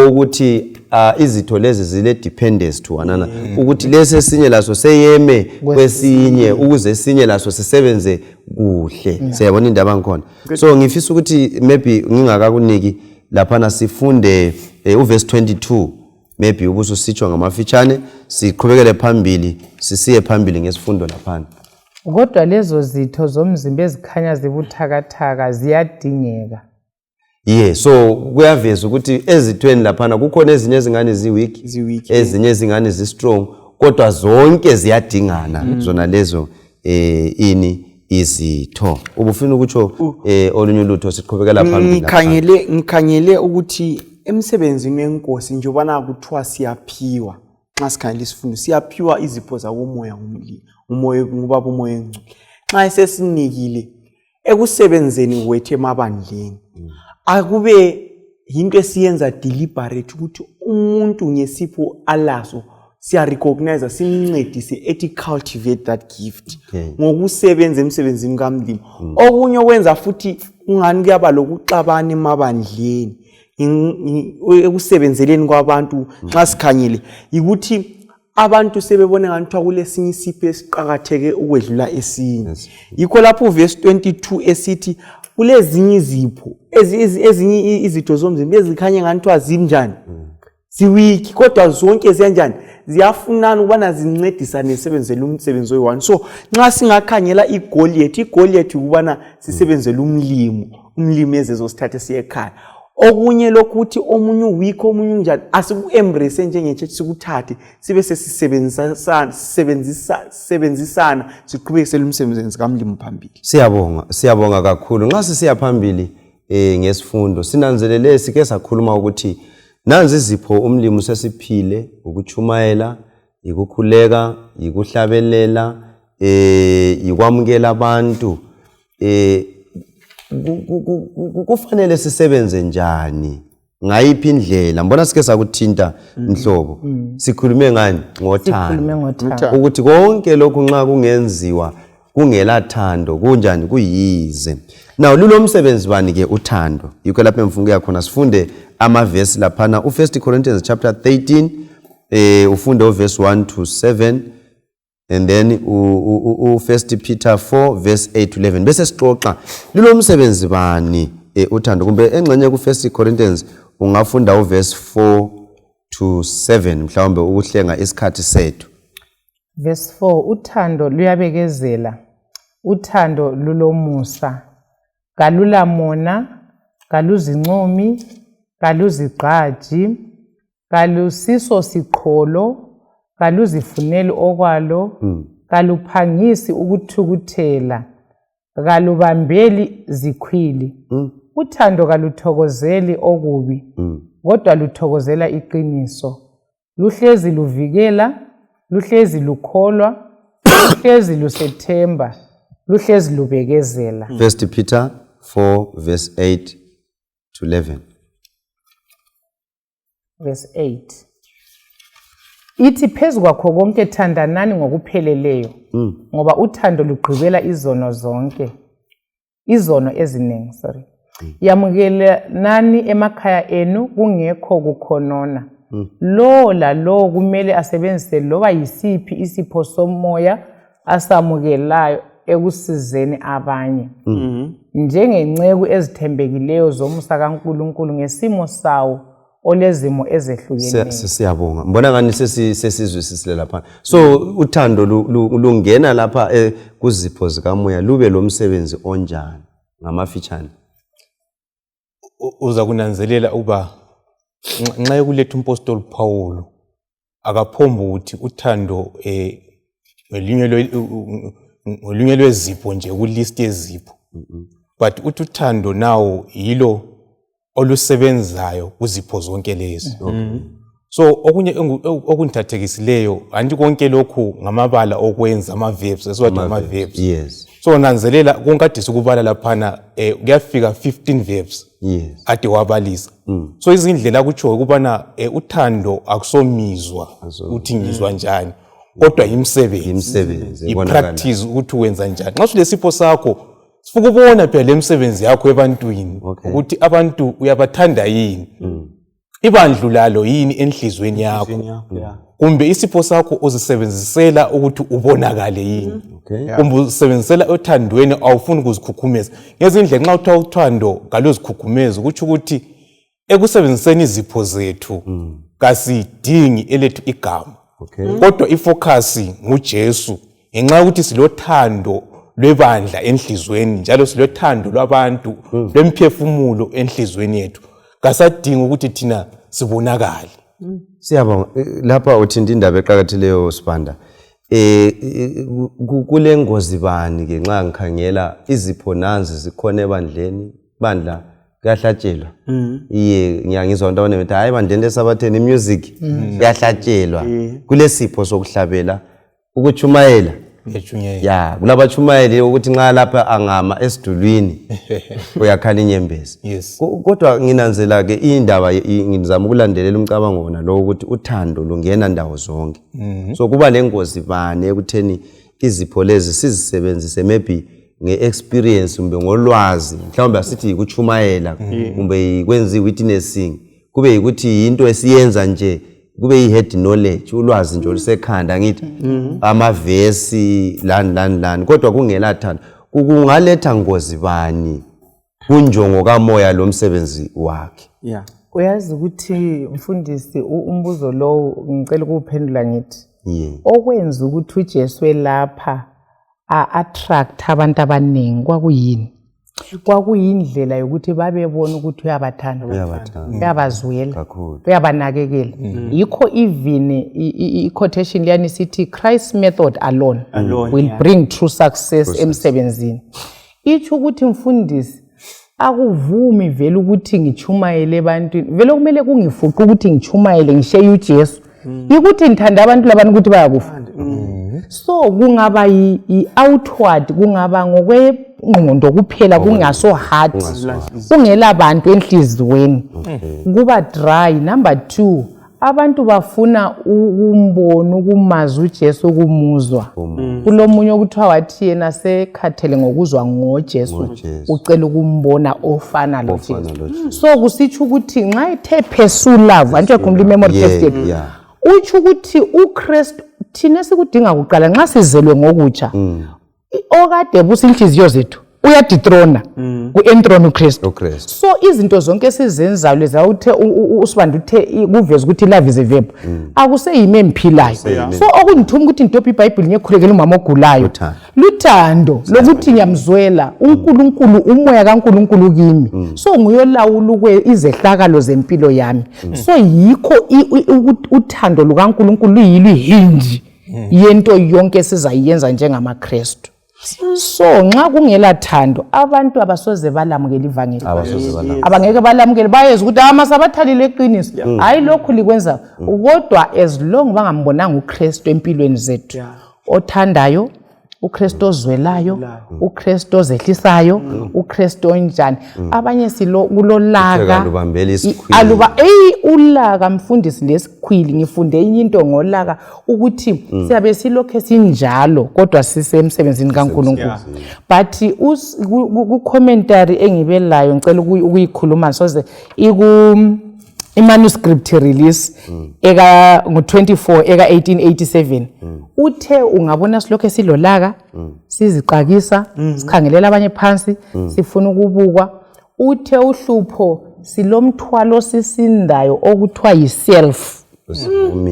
ukuthi izitho lezi zile dependence to one another, ukuthi lesi esinye laso seyeme kwesinye ukuze esinye laso sisebenze kuhle. Siyabona indaba ngikhona. So ngifisa ukuthi maybe ngingakakuniki laphana sifunde uverse 22, maybe ubususitsho ngamafitshane, siqhubekele phambili, sisiye phambili ngesifundo laphana. Kodwa lezo zitho zomzimba ezikhanya zibuthakathaka ziyadingeka. Yeah, so kuyaveza ukuthi ezithweni laphana kukhona ezinye ezingane zi-weak, Zi-weak, ezinye ezingane zi-strong, kodwa zonke ziyadingana zona lezo ini izitho. Ubufuna ukutsho olunye ulutho? Siqhubekela phambili laphana. Ngikhangele ukuthi emsebenzini wenkosi, njengobana kuthiwa siyaphiwa, nxa sikhangele isifundo, siyaphiwa izipho zakomoya ngumlimi, umoya, ngubaba uMoya Engcwele. Nxa esesinikile ekusebenzeni kwethu emabandleni, akube yinto esiyenza deliberate ukuthi umuntu ngesipho alaso siyarecognize, simncedise ethi cultivate that gift ngokusebenza emsebenzini kamlimi. Okunye okwenza futhi kungani kuyaba lokuxabana emabandleni ekusebenzeleni kwabantu, nxa sikhangele, yikuthi abantu sebebona ngathi kuthiwa kulesinye isipho esiqakatheke ukwedlula esinye. Yikho lapho uvesi 22 esithi kulezinye izipho ezinye izitho zomzimba ezikhanya ngathi kuthiwa zinjani, ziweak, kodwa zonke ziyanjani, ziyafunana ukubana zincedisane zisebenzele umsebenzi oyi-one. So nxa singakhangela igoal yethu, igoal yethu ukubana sisebenzele umlimi, umlimi ezezosithathe siye ekhaya. Okunye lokhu ukuthi omunye uweak, omunye unjani, asiku-embrace njenge-church, sikuthathe sibe sesisebenzisana, sisebenzisana, siqhubekisele umsebenzi kamlimi phambili. Siyabonga, siyabonga kakhulu. Nxa sisiya phambili ngesifundo, sinanzelele sike sakhuluma ukuthi nanzi izipho umlimi usesiphile: ukuchumayela, ikukhuleka, ikuhlabelela, ikwamukela abantu. Kufanele sisebenze njani, ngayiphi indlela? Mbona sike sakuthinta mhlobo. Sikhulume ngani? Sikhulume Ngothando. Ngothando. Ukuthi konke lokhu nxa kungenziwa kungelathando kunjani? Kuyize. Now lulo msebenzi bani ke uthando? Yikho lapho engifuna ukuya khona, sifunde amavesi laphana, u-1 Corinthians chapter 13, ufunde uverse 1 to 7 and then u-1 Peter 4 verse 8 to 11, bese sixoxa lilo msebenzi bani uthando. Kumbe engxenye ku-1 Corinthians ungafunda uverse 4 to 7 mhlawumbe ukuhlenga isikhathi sethu. Verse 4: Uthando luyabekezela, uthando lulomusa, kalulamona, kaluzincomi, kaluzigqaji, kalusiso siqholo, kaluzifuneli okwalo, kaluphangisi ukuthukuthela, kalubambeli zikhwili. Uthando kaluthokozeli okubi, kodwa luthokozela iqiniso. Luhlezi luvikela, luhlezi lukholwa, luhlezi lusethemba, luhlezi lubekezela. 1 Peter 4 verse 8 to 11. Verse 8 ithi, "Phezu kwakho konke thandanani ngokupheleleyo, ngoba uthando lugqibela izono zonke, izono eziningi," sorry. "Yamukelanani emakhaya enu kungekho kukhonona. Lowo lalowo kumele asebenzise loba yisiphi isipho somoya asamukelayo ekusizeni abanye, njengenceku ezithembekileyo zomusa kaNkulunkulu ngesimo sawo olezimo ezehlukeneyo." Siyabonga. Mbona ngani sesizwisisile lapha. So uthando lungena lapha kuzipho zikamoya lube lo msebenzi onjani ngamafitshane? Uza kunanzelela ukuba nxa ekuletha umpostoli Paul, akaphombi ukuthi uthando ngolunye lwezipho nje kulist yezipho, but uthi uthando nawo yilo olusebenzayo kuzipho zonke lezi. So okunye okungithathekisileyo, anti konke lokhu ngamabala okwenza, ama-verbs esiwathi ngama-verbs. So nanzelela konke ade sikubala laphana, kuyafika 15 verbs ade wabalisa. So izindlela kutsho ukubana uthando akusomizwa ukuthi ngizwa njani, kodwa imisebenzi. Imisebenzi ebonakalayo. I-practice ukuthi wenza njani. Nxa usulesipho sakho, sifuna ukubona phela le misebenzi yakho ebantwini, ukuthi abantu uyabathanda yini, ibandlu lalo yini enhliziyweni yakho, kumbe isipho sakho uzisebenzisela ukuthi ubonakale yini, kumbe uzisebenzisela othandweni, awufuni ukuzikhukhumeza. Ngezinye indlela nxa kuthiwa uthando kaluzikhukhumezi, kutsho ukuthi ekusebenziseni izipho zethu kasidingi elethu igama, kodwa i-focus nguJesu, ngenxa yokuthi silothando lwebandla enhliziyweni, njalo silothando lwabantu, lwemphefumulo enhliziyweni yethu, kasadingi ukuthi thina sibonakale. Siyabonga. Lapha uthinta indaba eqakathekileyo, Sibanda. Kule ngozi bani ke nxa ngikhangela izipho nanzi zikhona ebandleni, bandla kuyahlatshelwa. Iye, ngiyangizwa abantu abanengi bethi hayi, ebandleni lesabatheni music kuyahlatshelwa. Kulesipho sokuhlabela, ukutshumayela. Uyatshunyayela. Ya, kulabatshumayeli ukuthi nxa lapha angama esidulwini uyakhala inyembezi. Kodwa nginanzela ke indaba, ngizama ukulandelela umcabango wona lo ukuthi uthando lungena ndawo zonke. So kuba lengozi bani ekutheni izipho lezi sizisebenzise maybe nge-experience kumbe ngolwazi, mhlawumbe asithi yikutshumayela kumbe yikwenza i-witnessing, kube yikuthi yinto esiyenza nje, kube yi-head knowledge, ulwazi nje olusekhanda, ngithi amavesi lani lani lani, kodwa kungelathando, kungaletha ngozi bani kunjongo kamoya lomsebenzi wakhe? Uyazi ukuthi mfundisi, umbuzo lowu ngicela ukuwuphendula ngithi okwenza ukuthi uJesu elapha a-attract abantu abaningi kwakuyini? Kwakuyindlela yokuthi babebona ukuthi uyabathanda, Uyabathanda. uyabazwela, Kakhulu. uyabanakekela. Yikho even i-quotation liyani isithi Christ's method alone, Alone, will bring true success emsebenzini. Itsho ukuthi mfundisi, akuvumi vele ukuthi ngichumayele ebantwini, vele kumele kungifuqe ukuthi ngichumayele, ngishiye uJesu, ikuthi ngithanda abantu labani ukuthi bayakufa. So kungaba i-outward, kungaba ngokwengqondo kuphela, kungaso heart, kungela bantu enhliziyweni, kuba dry. Number two, abantu bafuna ukumbona, ukumazi uJesu, ukumuzwa. Kulomunye okuthiwa wathi yena sekhathele ngokuzwa ngoJesu, NgoJesu. ucela ukumbona ofana Ofana loJesu. loJesu. So kusitsho ukuthi nxa ethe pursue love, antsho ekhumbula i-memory test yethu, utsho ukuthi uKristu thina esikudinga kuqala nxa sizelwe ngokutsha, okade busa inhliziyo zethu uyadethrona, ku-enthrone uKristu. UKristu. So izinto zonke esizenzayo leza, uthe uSibanda uthe kuveza ukuthi love is a verb, akuseyimi emphilayo. So okungithuma ukuthi ngidobhe iBhayibhili ngiyekhulekela umama ogulayo, Uthando. luthando lokuthi ngiyamzwela uNkulunkulu, umoya kaNkulunkulu kimi, so nguyolawula izehlakalo zempilo yami. So yikho uthando lukaNkulunkulu luyilo ihinji yento yonke esizayenza njengamaKristu. So nxa kungela thando, abantu abasoze balamukela ivangeli. Abasoze balamukele. Abangeke balamukele, bayeza ukuthi amasabathalile eqiniso, hayi lokhu likwenza. Kodwa as long bangambonanga uKristu empilweni zethu, othandayo uKristu, ozwelayo uKristu, ozehlisayo uKristu, onjani, abanye silo kulolaka. Uthe kalubambeli isikhwili. Aluba eyi ulaka mfundisi lesikhwili. Ngifunde enye into ngolaka ukuthi siyabe silokhe sinjalo kodwa sisemsebenzini kaNkulunkulu. But ku-commentary engibe layo, ngicela ukuyikhuluma soze iku i-manuscript release eka ngo-24 eka 1887, uthe ungabona silokhe silolaka, siziqakisa, sikhangelela abanye phansi, sifuna ukubukwa, uthe uhlupho silomthwalo sisindayo okuthiwa yi-self.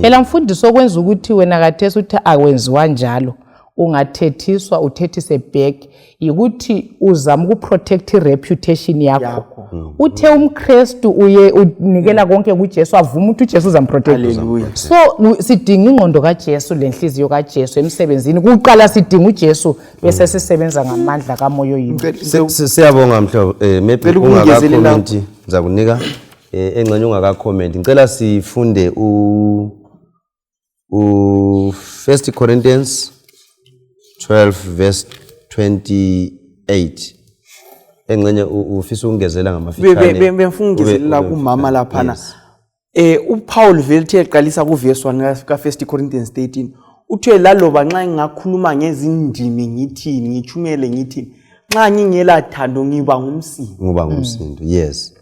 Phela mfundisi, okwenza ukuthi wena kathesi uthi akwenziwa njalo, ungathethiswa uthethise back, yikuthi uzama ukuprotect i-reputation yakho. Yakho. Uthe umKristu uye unikela konke kuJesu, avuma ukuthi uJesu uzamprotect. Hallelujah. So sidinga ingqondo kaJesu lenhliziyo kaJesu emsebenzini. Kuqala sidinga uJesu, bese sisebenza ngamandla kamoya oyini. Siyabonga mhlobo, maybe Ngicela ukungezelela. ungakakhomenti ngizakunika. Engxenye ungaka-comment, ngicela sifunde u 1 Corinthians 12 verse 28. Engxenye ufisa ukungezela ngamafitshane. Bengifuna ukungezelela kumama laphana. UPaul vele uthe eqalisa kuverse 1 ka-1 Corinthians 13, uthe laloba nxa ngingakhuluma ngezindimi ngithini, ngithumele ngithini, nxa ngingelathando ngiba ngumsindo. Nguba ngumsindo, yes.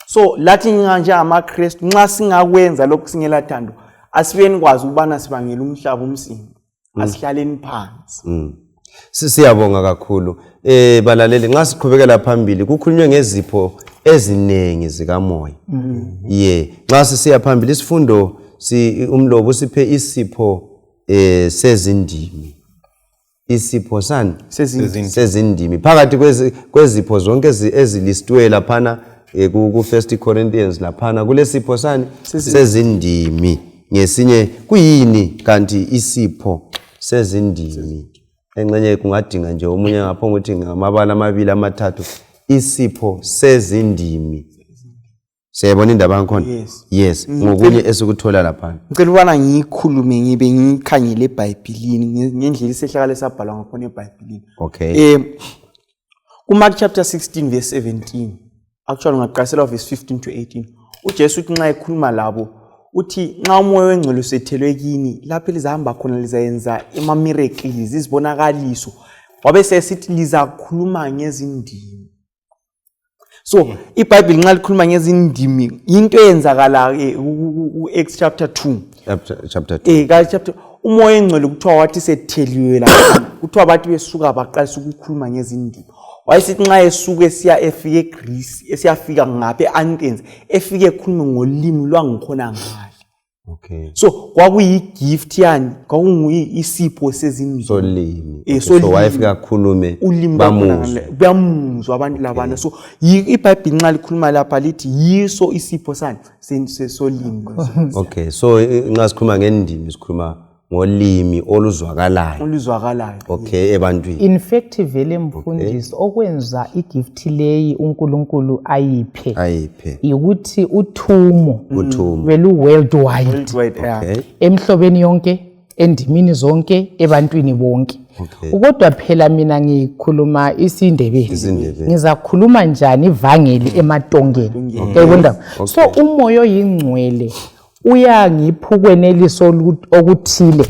So lathi njengamaKristu nxa singakwenza lokhu singelathando, asibeni kwazi ukubana sibangela umhlaba umsindo. Asihlaleni phansi. Siyabonga kakhulu. Balaleli, nxa siqhubekela phambili kukhulunywe ngezipho eziningi zikamoya. Ye, nxa sisiya phambili isifundo si umlobo usiphe isipho sezindimi. Isipho sani? Sezindimi. Sezindimi. Phakathi kwezipho zonke ezilistiwe laphana ku 1 Corinthians laphana kulesipho sani? Sezindimi. Ngesinye kuyini kanti isipho sezindimi? Engxenye kungadinga nje omunye ngapho ukuthi ngamabala amabili amathathu, isipho sezindimi. Siyayibona indaba yakhona? Yes. Yes, ngokunye esikuthola laphana. Ngicela ukubana ngiyikhulume ngibe ngiyikhangele eBhayibhilini ngendlela isehlakalo esabhalwa ngakhona eBhayibhilini. KuMark chapter 16 verse 17, actually ungaqalisela verse 15 to 18, uJesu uthi nxa ekhuluma labo uthi nxa umoya wengcwele usethelwe kini, lapho elizahamba khona lizayenza ama-miracles, izibonakaliso. Wabe sesithi lizakhuluma ngezindimi. So iBhayibheli nxa likhuluma ngezindimi, into eyenzakala ku-Acts chapter 2. Chapter 2. Ka chapter, umoya engcwele kuthiwa wathi setheliwe lapha, kuthiwa bathi besuka baqalisa ukukhuluma ngezindimi. Wayesithi nxa esuka esiya efika eGreece, esiyafika ngapha e-Athens, efike ekhulume ngolimi lwangikhona ngale. So kwakuyi-gift yani, kwakunguyisipho sezindimi. Solimi. So Solimi. Wayefika akhulume, Ulimi bamuzwe. lwakhona ngale, bamuzwa abantu labana. So iBhayibheli nxa likhuluma lapha lithi yiso isipho sani solimi. Okay, so nxa sikhuluma ngendimi sikhuluma ngolimi oluzwakalayo. Oluzwakalayo. Okay, ebantwini. In fact vele mfundisi, okwenza igift leyi uNkulunkulu ayiphe Ayiphe. ukuthi uthumo Uthumo. belu worldwide. Worldwide, yeah. Emhlobeni yonke, endimini zonke, ebantwini bonke. Kodwa phela mina ngikhuluma isiNdebele. IsiNdebele. Ngizakhuluma njani ivangeli ematongeni? Uyayibona? So umoya oyingcwele uyangipha ukwenelisa okuthile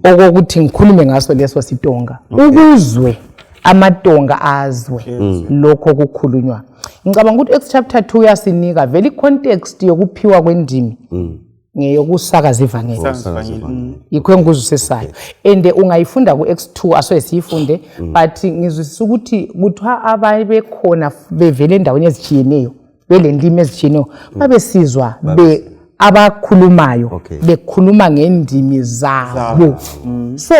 okokuthi ngikhulume ngaso leso sitonga, ukuzwe amatonga azwe lokho okukhulunywa. Ngicabanga ukuthi Acts chapter 2 uyasinika vele i-context yokuphiwa kwendimi ngeyokusakaza ivangeli. Yikho engikuzwisisayo, and ungayifunda ku-Acts 2, asoye siyifunde, but ngizwisisa ukuthi kuthiwa ababekhona bevele endaweni ezitshiyeneyo belendimi ezitshiyeneyo babesizwa be abakhulumayo bekhuluma ngendimi zabo, so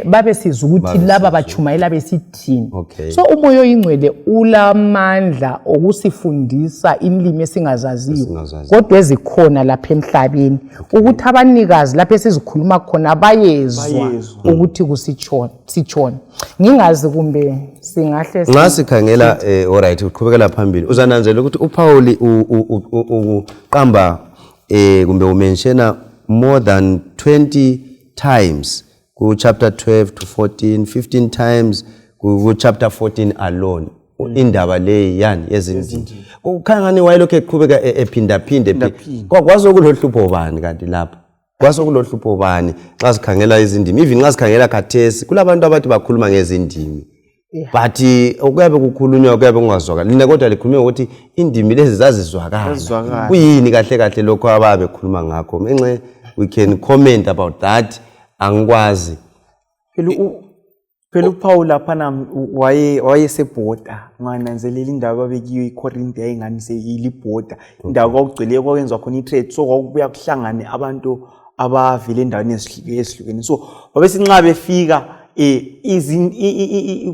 babesizwa ukuthi laba batshumayela besithini. So umoya oyingcwele ulamandla okusifundisa inlimi esingazaziyo, Esingazaziyo. kodwa ezikhona lapha emhlabeni, ukuthi abanikazi lapho esizikhuluma khona bayezwa Bayezwa. ukuthi kusitshona sitshona. Ngingazi kumbe singahle Nxa sikhangela, alright, uqhubekela phambili uzananzela ukuthi uPaul uqamba kumbe umentiona more than 20 times ku chapter 12 to 14, 15 times ku chapter 14 alone indaba leyi yani yezindimi. Kukhanya ngani wayelokhu eqhubeka ephindaphinde. Kwasokulohlupho bani kanti lapha? Kwasokulohlupho bani nxa sikhangela izindimi? Even nxa sikhangela khathesi kulabantu abathi bakhuluma ngezindimi, but okuyabe kukhulunywa kuyabe kungazwakali. Lina kodwa likhulume ngokuthi indimi lezi zazizwakala. Zazizwakala. Kuyini kahle kahle lokho ababekhuluma ngakho? Enxe we can comment about that, angikwazi. Phela uPaul laphana wayesebhoda, ungananzelela indawo ababekiyo iCorinth yayingani seyilibhoda, indawo kwakugcwele kwakwenzwa khona i-trade, so kwakubuya kuhlangane abantu abavela endaweni ezihlukene. So babesithi nxa befika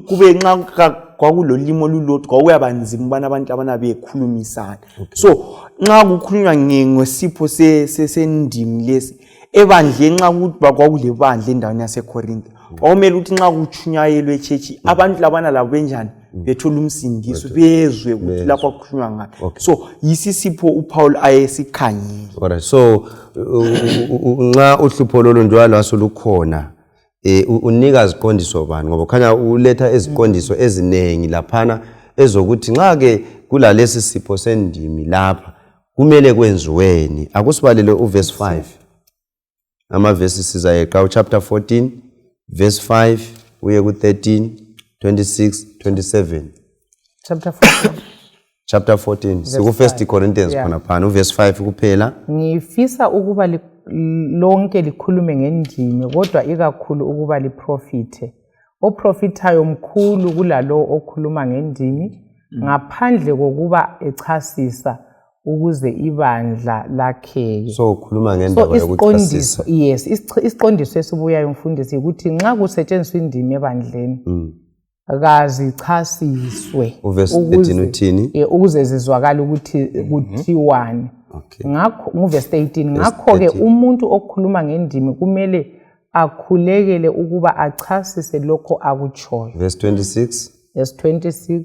kube nxa kwakulolimi olulodwa kwakuyaba nzima ukubana abantu abana bekhulumisana. So nxa kukhulunywa ngesipho sendimi lesi ebandleni, nxa kuthi kwakulebandla endaweni yaseCorinth, kwakumele ukuthi nxa kutshunyayelwe echechi abantu labana labo benjani. Bethole umsindiso, bezwe ukuthi lapho kukhulunywa ngani. So yisisipho uPaul ayesikhangile. Alright, so nxa uhlupho lolu njalo lwasolukhona, unika ziqondiso bani? Ngoba khanya uletha iziqondiso eziningi laphana ezokuthi nxa ke kulalesi sipho sendimi lapha kumele kwenziweni. Akusibalele uverse 5. Amavesi sizayeqa uchapter 14 verse 5 uye ku-13, 26, 27. Chapter 14. Chapter 14 siku-First Corinthians khona phana uverse 5 kuphela. Ngifisa ukuba lonke likhulume ngendimi, kodwa ikakhulu ukuba liprofithe. Oprofithayo mkhulu kulalowo okhuluma ngendimi, ngaphandle kokuba echasisa ukuze ibandla lakheke. So ukhuluma ngendaba yokuchasisa. Yes, isiqondiso esibuyayo mfundisi ukuthi nxa kusetshenziswa indimi ebandleni kazichasiswe ukuze zizwakale ukuthi kuthiwani. Ngakho nguvesi 18, ngakho-ke umuntu okhuluma ngendimi kumele akhulekele ukuba achasise lokho akutshoyo. Verse 26. Verse 26.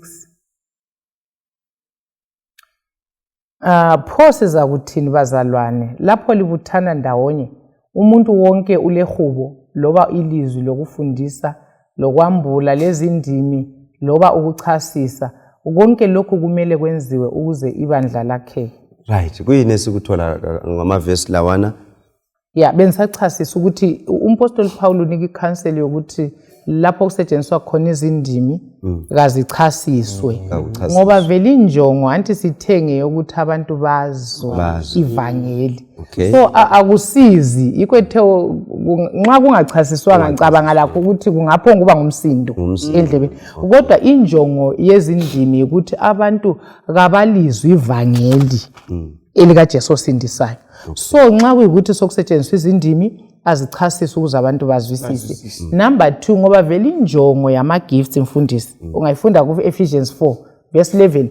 Pho sizakuthini bazalwane lapho libuthana ndawonye? Umuntu wonke ulehubo loba ilizwi lokufundisa, lokwambula lezindimi, loba ukuchasisa. Konke lokhu kumele kwenziwe ukuze ibandla lakheke. Right, kuyini esikuthola ngamavesi lawana? Ya, bengisachasisa ukuthi umpostoli Paul unika ikhanseli yokuthi lapho kusetshenziswa khona izindimi kazichasiswe, ngoba vele injongo anti sithenge yokuthi abantu bazwe ivangeli. So akusizi ikwethe nxa kungachasiswanga, ngicabanga lakho ukuthi kungaphonga kuba ngumsindo endlebeni. Kodwa injongo yezindimi ukuthi abantu kabalizwe ivangeli elikaJesu osindisayo. So nxa kuyikuthi sokusetshenziswa izindimi azichasise ukuze abantu bazwisise. Number 2, ngoba vele injongo yama-gifts mfundisi ungayifunda ku-Ephesians 4 verse 11,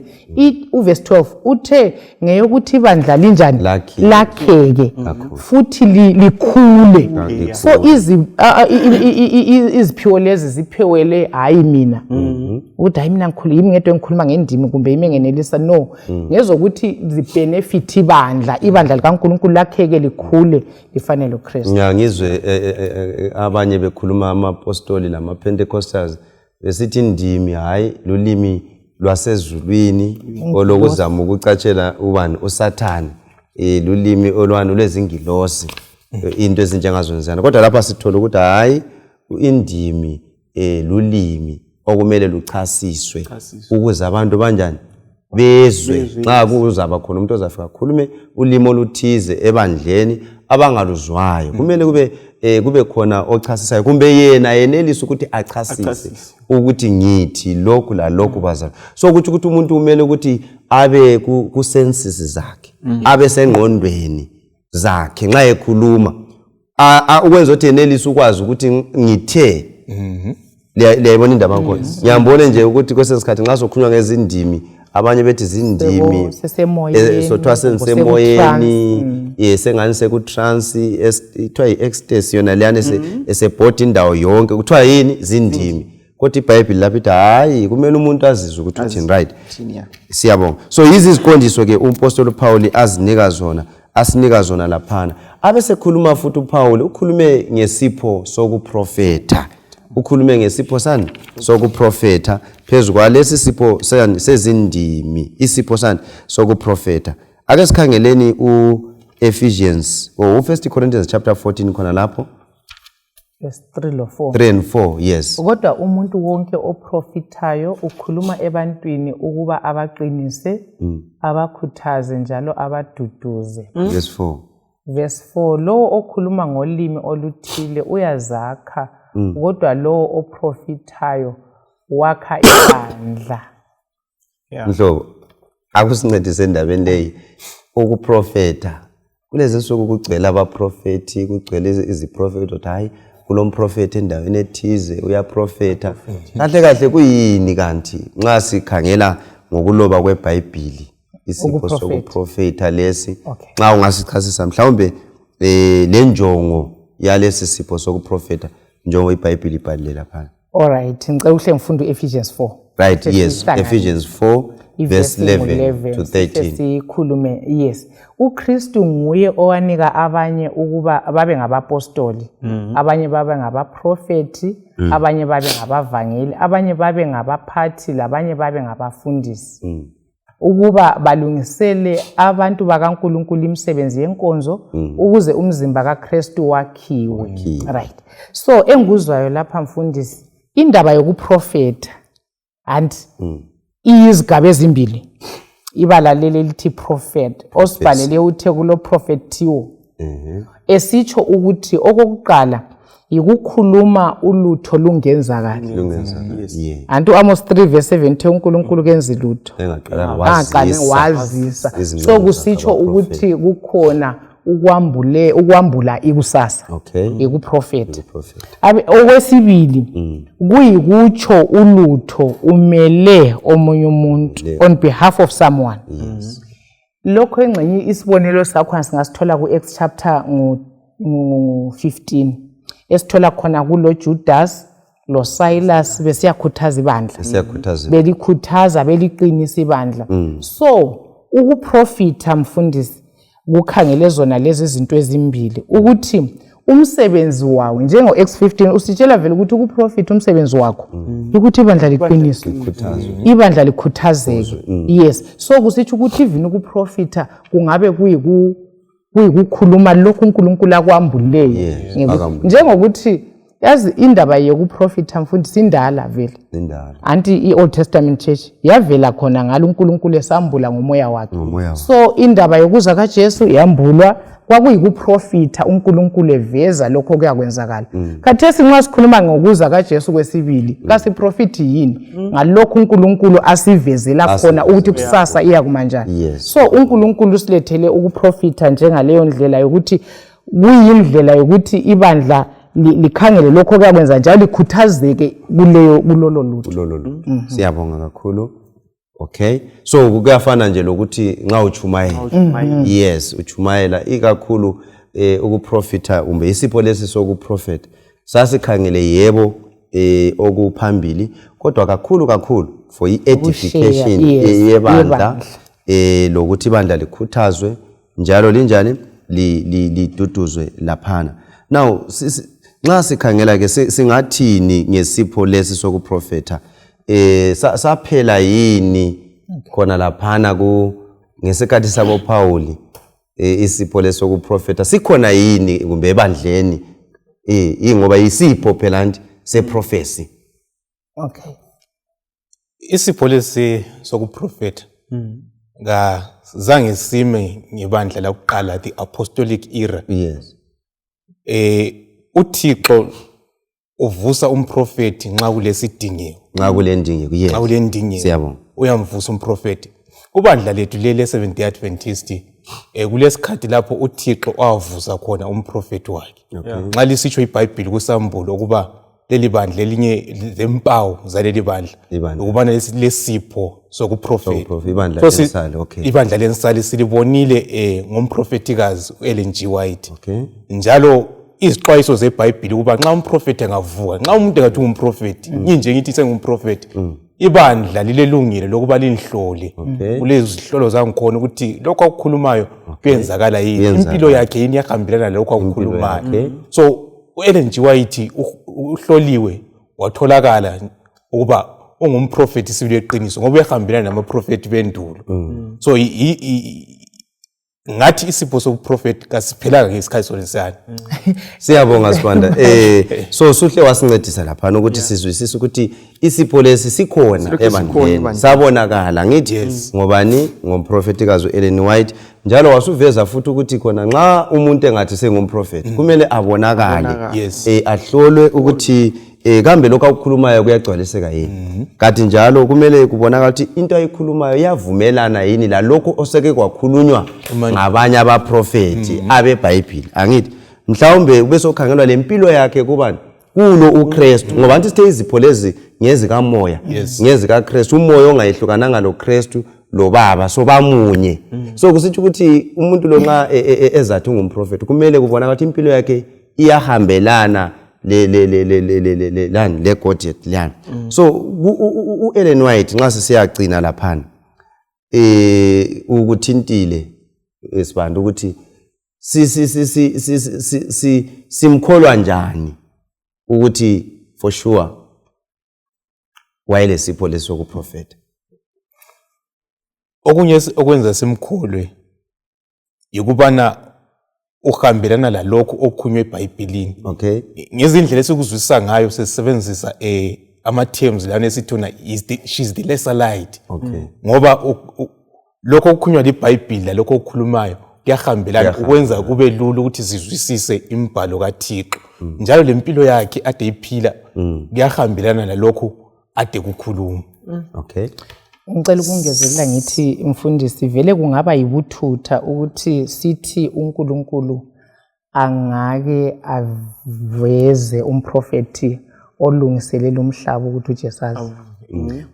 uverse 12 uthe ngeyokuthi ibandla linjani lakheke futhi likhule. So iziphiwo lezi ziphewele hayi mina ukuthi hayi mina ngikhulu yimi ngedwa engikhuluma ngendimi kumbe yimi engenelisa, no, ngezokuthi zibenefit ibandla, ibandla likaNkulunkulu lakheke likhule lifanele uKristu. Ngiyangizwe abanye bekhuluma amapostoli lama-Pentecostals besithi indimi hayi lulimi lwasezulwini olokuzama ukucatshela ubani uSathane, lulimi olwani lwezingilosi, into ezinjengazonzana. Kodwa lapha sithola ukuthi hayi indimi lulimi okumele luchasiswe ukuze abantu banjani bezwe. Nxa kuzaba khona umuntu ozafika akhulume ulimi oluthize ebandleni abangaluzwayo, kumele kube khona ochasisayo, kumbe yena yenelise ukuthi achasise ukuthi ngithi lokhu lalokhu bazalwane. So kuthi ukuthi umuntu kumele ukuthi abe ku-senses zakhe, abe sengqondweni zakhe nxa ekhuluma, ukwenza ukuthi yenelise ukwazi ukuthi ngithe. Liyayibona indaba yakhona? Ngiyambona nje ukuthi kwesinye isikhathi nxa sokhulunywa ngezindimi abanye bethi zindimi sothiwa sengisemoyeni, sengani seku-trance, kuthiwa yi-ecstasy yona leyana esebhoda indawo yonke, kuthiwa yini zindimi. Kodwa iBhayibhili lapho ithi hayi kumele umuntu azizwe ukuthi uthini. Right, siyabonga. So yizi iziqondiso ke umpostoli uPaul azinika zona, asinika zona laphana. Abesekhuluma futhi uPaul ukhulume ngesipho sokuprofetha, ukhulume ngesipho sani sokuprofetha phezu kwalesi sipho sezindimi, isipho sani sokuprofetha. Ake sikhangeleni u-Ephesians or u-1 Corinthians chapter 14 khona lapho verse 3 lo 4. 3 and 4, yes. Kodwa umuntu wonke oprofithayo ukhuluma ebantwini ukuba abaqinise, abakhuthaze njalo abaduduze. Verse 4. Verse 4, lowo okhuluma ngolimi oluthile uyazakha, kodwa lowo oprofithayo wakha ibandla. Mhlobo, akusincedise endabeni leyi ukuprofetha. Kulezi nsuku kugcwele abaprofethi, kugcwele iziprofethi, ukuthi hayi kulomprofethi endaweni ethize uyaprofetha. Kahle kahle kuyini kanti nxa sikhangela ngokuloba kweBhayibhili isipho sokuprofetha lesi? Nxa ungasichasisa mhlawumbe le njongo yalesi sipho sokuprofetha njengoba iBhayibhili ibhalile laphana. Alright, ngicela uhle ngifunde u-Ephesians 4. Right, yes, Ephesians 4 verse 11 to 13. Sikhulume, yes. UKristu nguye owanika abanye ukuba babe ngabapostoli, abanye babe ngabaprofeti, abanye babe ngabavangeli, abanye babe ngabaphathi, labanye babe ngabafundisi. Ukuba balungisele abantu bakaNkulunkulu imisebenzi yenkonzo ukuze umzimba kaKristu wakhiwe. Right. So enguzwayo lapha mfundisi, indaba yokuprofetha and iyizigaba ezimbili. Ibala leli lithi prophet, osibhalele uthe kulo prophethiwo. Esitsho ukuthi okokuqala yikukhuluma ulutho lungenzakali. Anti uAmos 3 verse 7 uthe uNkulunkulu kenzi lutho engaqalanga wazisa. So kusitsho ukuthi kukhona ukwambula ikusasa. Ikuprofet. Okwesibili kuyikutsho ulutho umele omunye umuntu on behalf of someone. Lokho engxenye isibonelo sakho singasithola ku-Acts chapter 15 esithola khona kulo Judas lo Silas besiyakhuthaza ibandla, belikhuthaza beliqinisa ibandla. So ukuprofitha mfundisi kukhangele zona lezi zinto ezimbili, ukuthi umsebenzi wawo njengo Acts 15 usitshela vele ukuthi ukuprofitha umsebenzi wakho ukuthi ibandla liqiniswe, ibandla likhuthazeke. Yes, so kusitsho ukuthi even ukuprofitha kungabe kuyikukhuluma lokhu uNkulunkulu akwambuleyo. Njengokuthi yazi indaba yokuprofitha mfundisi indala vele. Anti i-Old Testament Church yavela khona ngalo uNkulunkulu esambula ngomoya wakhe. So indaba yokuza kaJesu yambulwa, kwakuyikuprofitha uNkulunkulu eveza lokho kuyakwenzakala. Khathesi nxa sikhuluma ngokuza kaJesu kwesibili, kasiprofithi yini ngalokho uNkulunkulu asivezela khona ukuthi kusasa iyakuma njani. So uNkulunkulu usilethele ukuprofitha njengaleyo ndlela yokuthi kuyindlela yokuthi ibandla likhangele lokho kuyakwenza njalo likhuthazeke kuleyo kulolo lutho. Siyabonga kakhulu. Okay, so kuyafana nje lokuthi nxa uchumayela, yes, uchumayela ikakhulu ukuprofitha kumbe isipho lesi sokuprofetha sasikhangele yebo okuphambili, kodwa kakhulu kakhulu for i-edification yebandla, lokuthi ibandla likhuthazwe njalo linjani liduduzwe laphana. Now nxa sikhangela ke singathini ngesipho lesi sokuprofetha? Saphela yini khona laphana ku ngesikhathi sabo Paul isipho leso kuprofetha sikhona yini kumbe ebandleni? Ingoba isipho phela nje seprophecy. Okay, isipho lesi sokuprofetha zange sime ngebandla lakuqala, the apostolic era. Yes. uThixo uvusa umprofeti nxa kulesidingeko. Nxa kulendingeko, yes. Nxa kulendingeko. Siyabonga. Uyamvusa umprofeti. Kubandla lethu leli Seventh Day Adventist kulesikhathi lapho uThixo wavusa khona umprofeti wakhe. Nxa lisitsho iBhayibheli kusambulo ukuba leli bandla elinye lempawu zaleli bandla ukubana lesipho sokuprofeta. Ibandla lensali, okay. Ibandla lensali silibonile ngomprofetikazi Ellen G. White. Okay. Njalo izixwayiso zeBhayibheli ukuba nxa umprofeti angavuka, nxa umuntu engathi ungumprofeti, nginje ngithi sengumprofeti, ibandla lilelungile lokuba linhlole. Kulezihlolo zangikhona ukuthi lokho akukhulumayo kuyenzakala yini, impilo yakhe yini iyahambelana lokho akukhulumayo. So uEllen G. White uhloliwe watholakala ukuba ungumprofeti sibili eqiniso ngoba uyahambelana namaprofeti bendulo. So ngathi isipho sobuprofeti kasiphelanga ngesikhathi sonisana. Siyabonga Sibanda. So suhle wasincedisa lapha ukuthi sizwisise ukuthi isipho lesi sikhona ebandleni, sabonakala ngithi ngobani, ngomprofetikazi uEllen White. Njalo wasuveza futhi ukuthi khona nxa umuntu engathi sengumprofeti kumele abonakale, ahlolwe ukuthi kambe lokho akukhulumayo kuyagcwaliseka yini. Kanti njalo kumele kubonakala ukuthi into ayikhulumayo iyavumelana yini lalokho oseke kwakhulunywa ngabanye abaprofeti abeBhayibhili. Angithi mhlawumbe kube sokhangelwa lempilo yakhe kubani, kulo uKristu, ngoba anti sithe izipho lezi ngezikamoya, ngezikaKristu, umoya ongayehlukananga loKristu lobaba, so bamunye. So kusitsho ukuthi umuntu lo nxa ezathi ungumprofeti kumele kubonakala ukuthi impilo yakhe iyahambelana le le le le le le le lani le Godhead liyana. So u-Ellen White, nxa sisiyagcina laphana, ukuthintile esibanda ukuthi si si si si si si si simkholwa njani ukuthi for sure wayelesipho lesi sokuprofetha. Okunye okwenza simkholwe yikubana uhambelana lalokhu okukhulunywa eBhayibhelini. Ngezindlela esikuzwisisa ngayo, sesisebenzisa ama-terms lana esithi thona she's the lesser light. Ngoba lokho okukhulunywa liBhayibhili lalokho okukhulumayo kuyahambelana, ukwenza kube lula ukuthi sizwisise imbhalo kaThixo. Njalo lempilo yakhe ade iphila kuyahambelana nalokhu ade kukhuluma. Ngicela ukungezelela ngithi, mfundisi, vele kungaba yibuthutha ukuthi sithi uNkulunkulu angake aveze umprofethi olungiselela umhlaba ukuthi uJesu aze,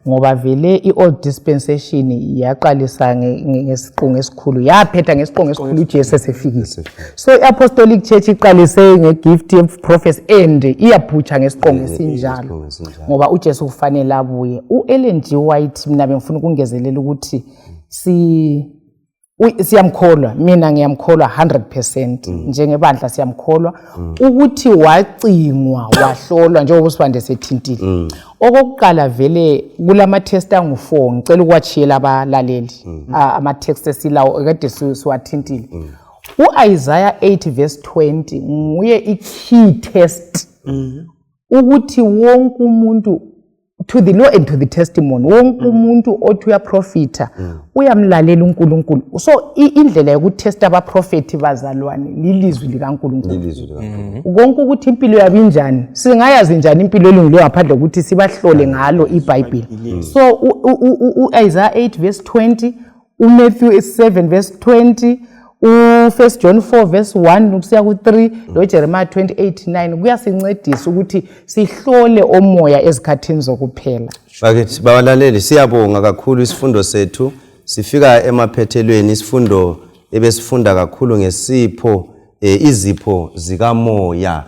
ngoba vele i-old dispensation yaqalisa ngesiqongo esikhulu, yaphetha ngesiqongo esikhulu uJesu esefikile. So i-Apostolic Church iqalise nge-gift of prophecy and iyaphutsha ngesiqongo esinjalo, Isiqongo esinjalo. Ngoba uJesu kufanele abuye. U-Ellen G White, mina bengifuna ukungezelela ukuthi siyamkholwa, mina ngiyamkholwa 100%, njengebandla siyamkholwa ukuthi wacingwa, wahlolwa, njengoba uSibande sethintile. Okokuqala vele kulama-test angu-4, ngicela ukuwachiyela abalaleli, ama-text esilawo ekade siwathintile. U-Isaiah 8 verse 20 nguye i-key test ukuthi wonke umuntu, to the law and to the testimony, wonke umuntu othi uyaprofitha uyamlalela uNkulunkulu. So indlela yokuthesta abaprofethi, bazalwane, lilizwi likaNkulunkulu. Ilizwi likaNkulunkulu. Konke ukuthi impilo yabo injani, singayazi njani impilo elungileyo ngaphandle kokuthi sibahlole ngalo iBhayibheli? So u-Isaiah 8 verse 20, uMatthew 7 verse 20, u-1 John 4 verse 1 kusiya ku-3, lo-Jeremiah 28 9 kuyasincedisa ukuthi sihlole omoya ezikhathini zokuphela. Bakithi babalaleli, siyabonga kakhulu. Isifundo sethu sifika emaphethelweni, isifundo ebesifunda kakhulu ngesipho, izipho zikamoya,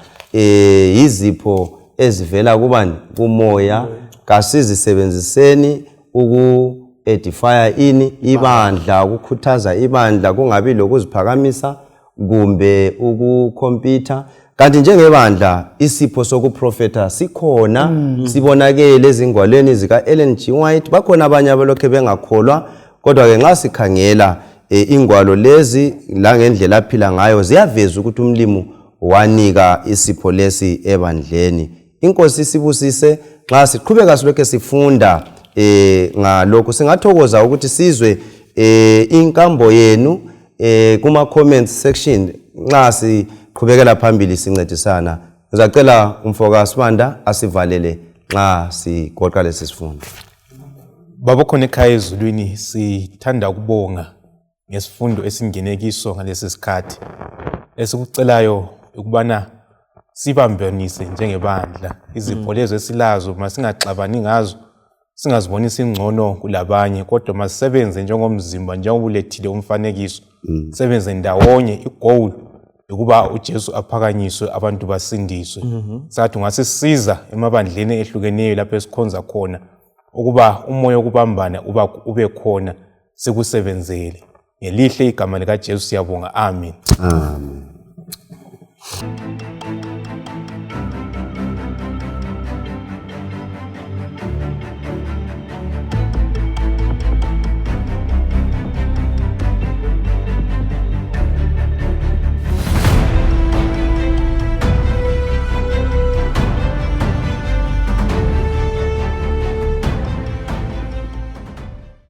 izipho ezivela kubani? Kumoya. Kasizisebenziseni uku edify ini? Ibandla, ukukhuthaza ibandla, kungabi lokuziphakamisa kumbe ukukhompyutha. Kanti njengebandla isipho sokuprofetha sikhona, sibonakele ezingwalweni zika-Ellen G White. Bakhona abanye abalokhe bengakholwa, kodwa-ke nxa sikhangela ingwalo lezi langendlela aphila ngayo, ziyaveza ukuthi umlimu wanika isipho lesi ebandleni. Inkosi isibusise nxa siqhubeka silokhe sifunda ngalokhu. Singathokoza ukuthi sizwe inkambo yenu kuma comments section nxa siqhubekela phambili sincedisana. Ngizacela umfoka Sibanda asivalele nxa sigoqa lesi sifundo. Baba khona ekhaya ezulwini, sithanda ukubonga ngesifundo esingene kiso ngalesi sikhathi. Esikucelayo ukubana sibambanise njengebandla izipho lezo esilazo, masingaxabani ngazo, singaziboni singcono kulabanye, kodwa masisebenze njengomzimba, njengoba ulethile umfanekiso, sebenze ndawonye. I-goal ukuba uJesu aphakanyiswe, abantu basindiswe. Sathi ungasisiza emabandleni ehlukeneyo lapho esikhonza khona ukuba umoya wokubambana uba ube khona, sikusebenzele ngelihle igama likaJesu. Siyabonga, amen. Amen.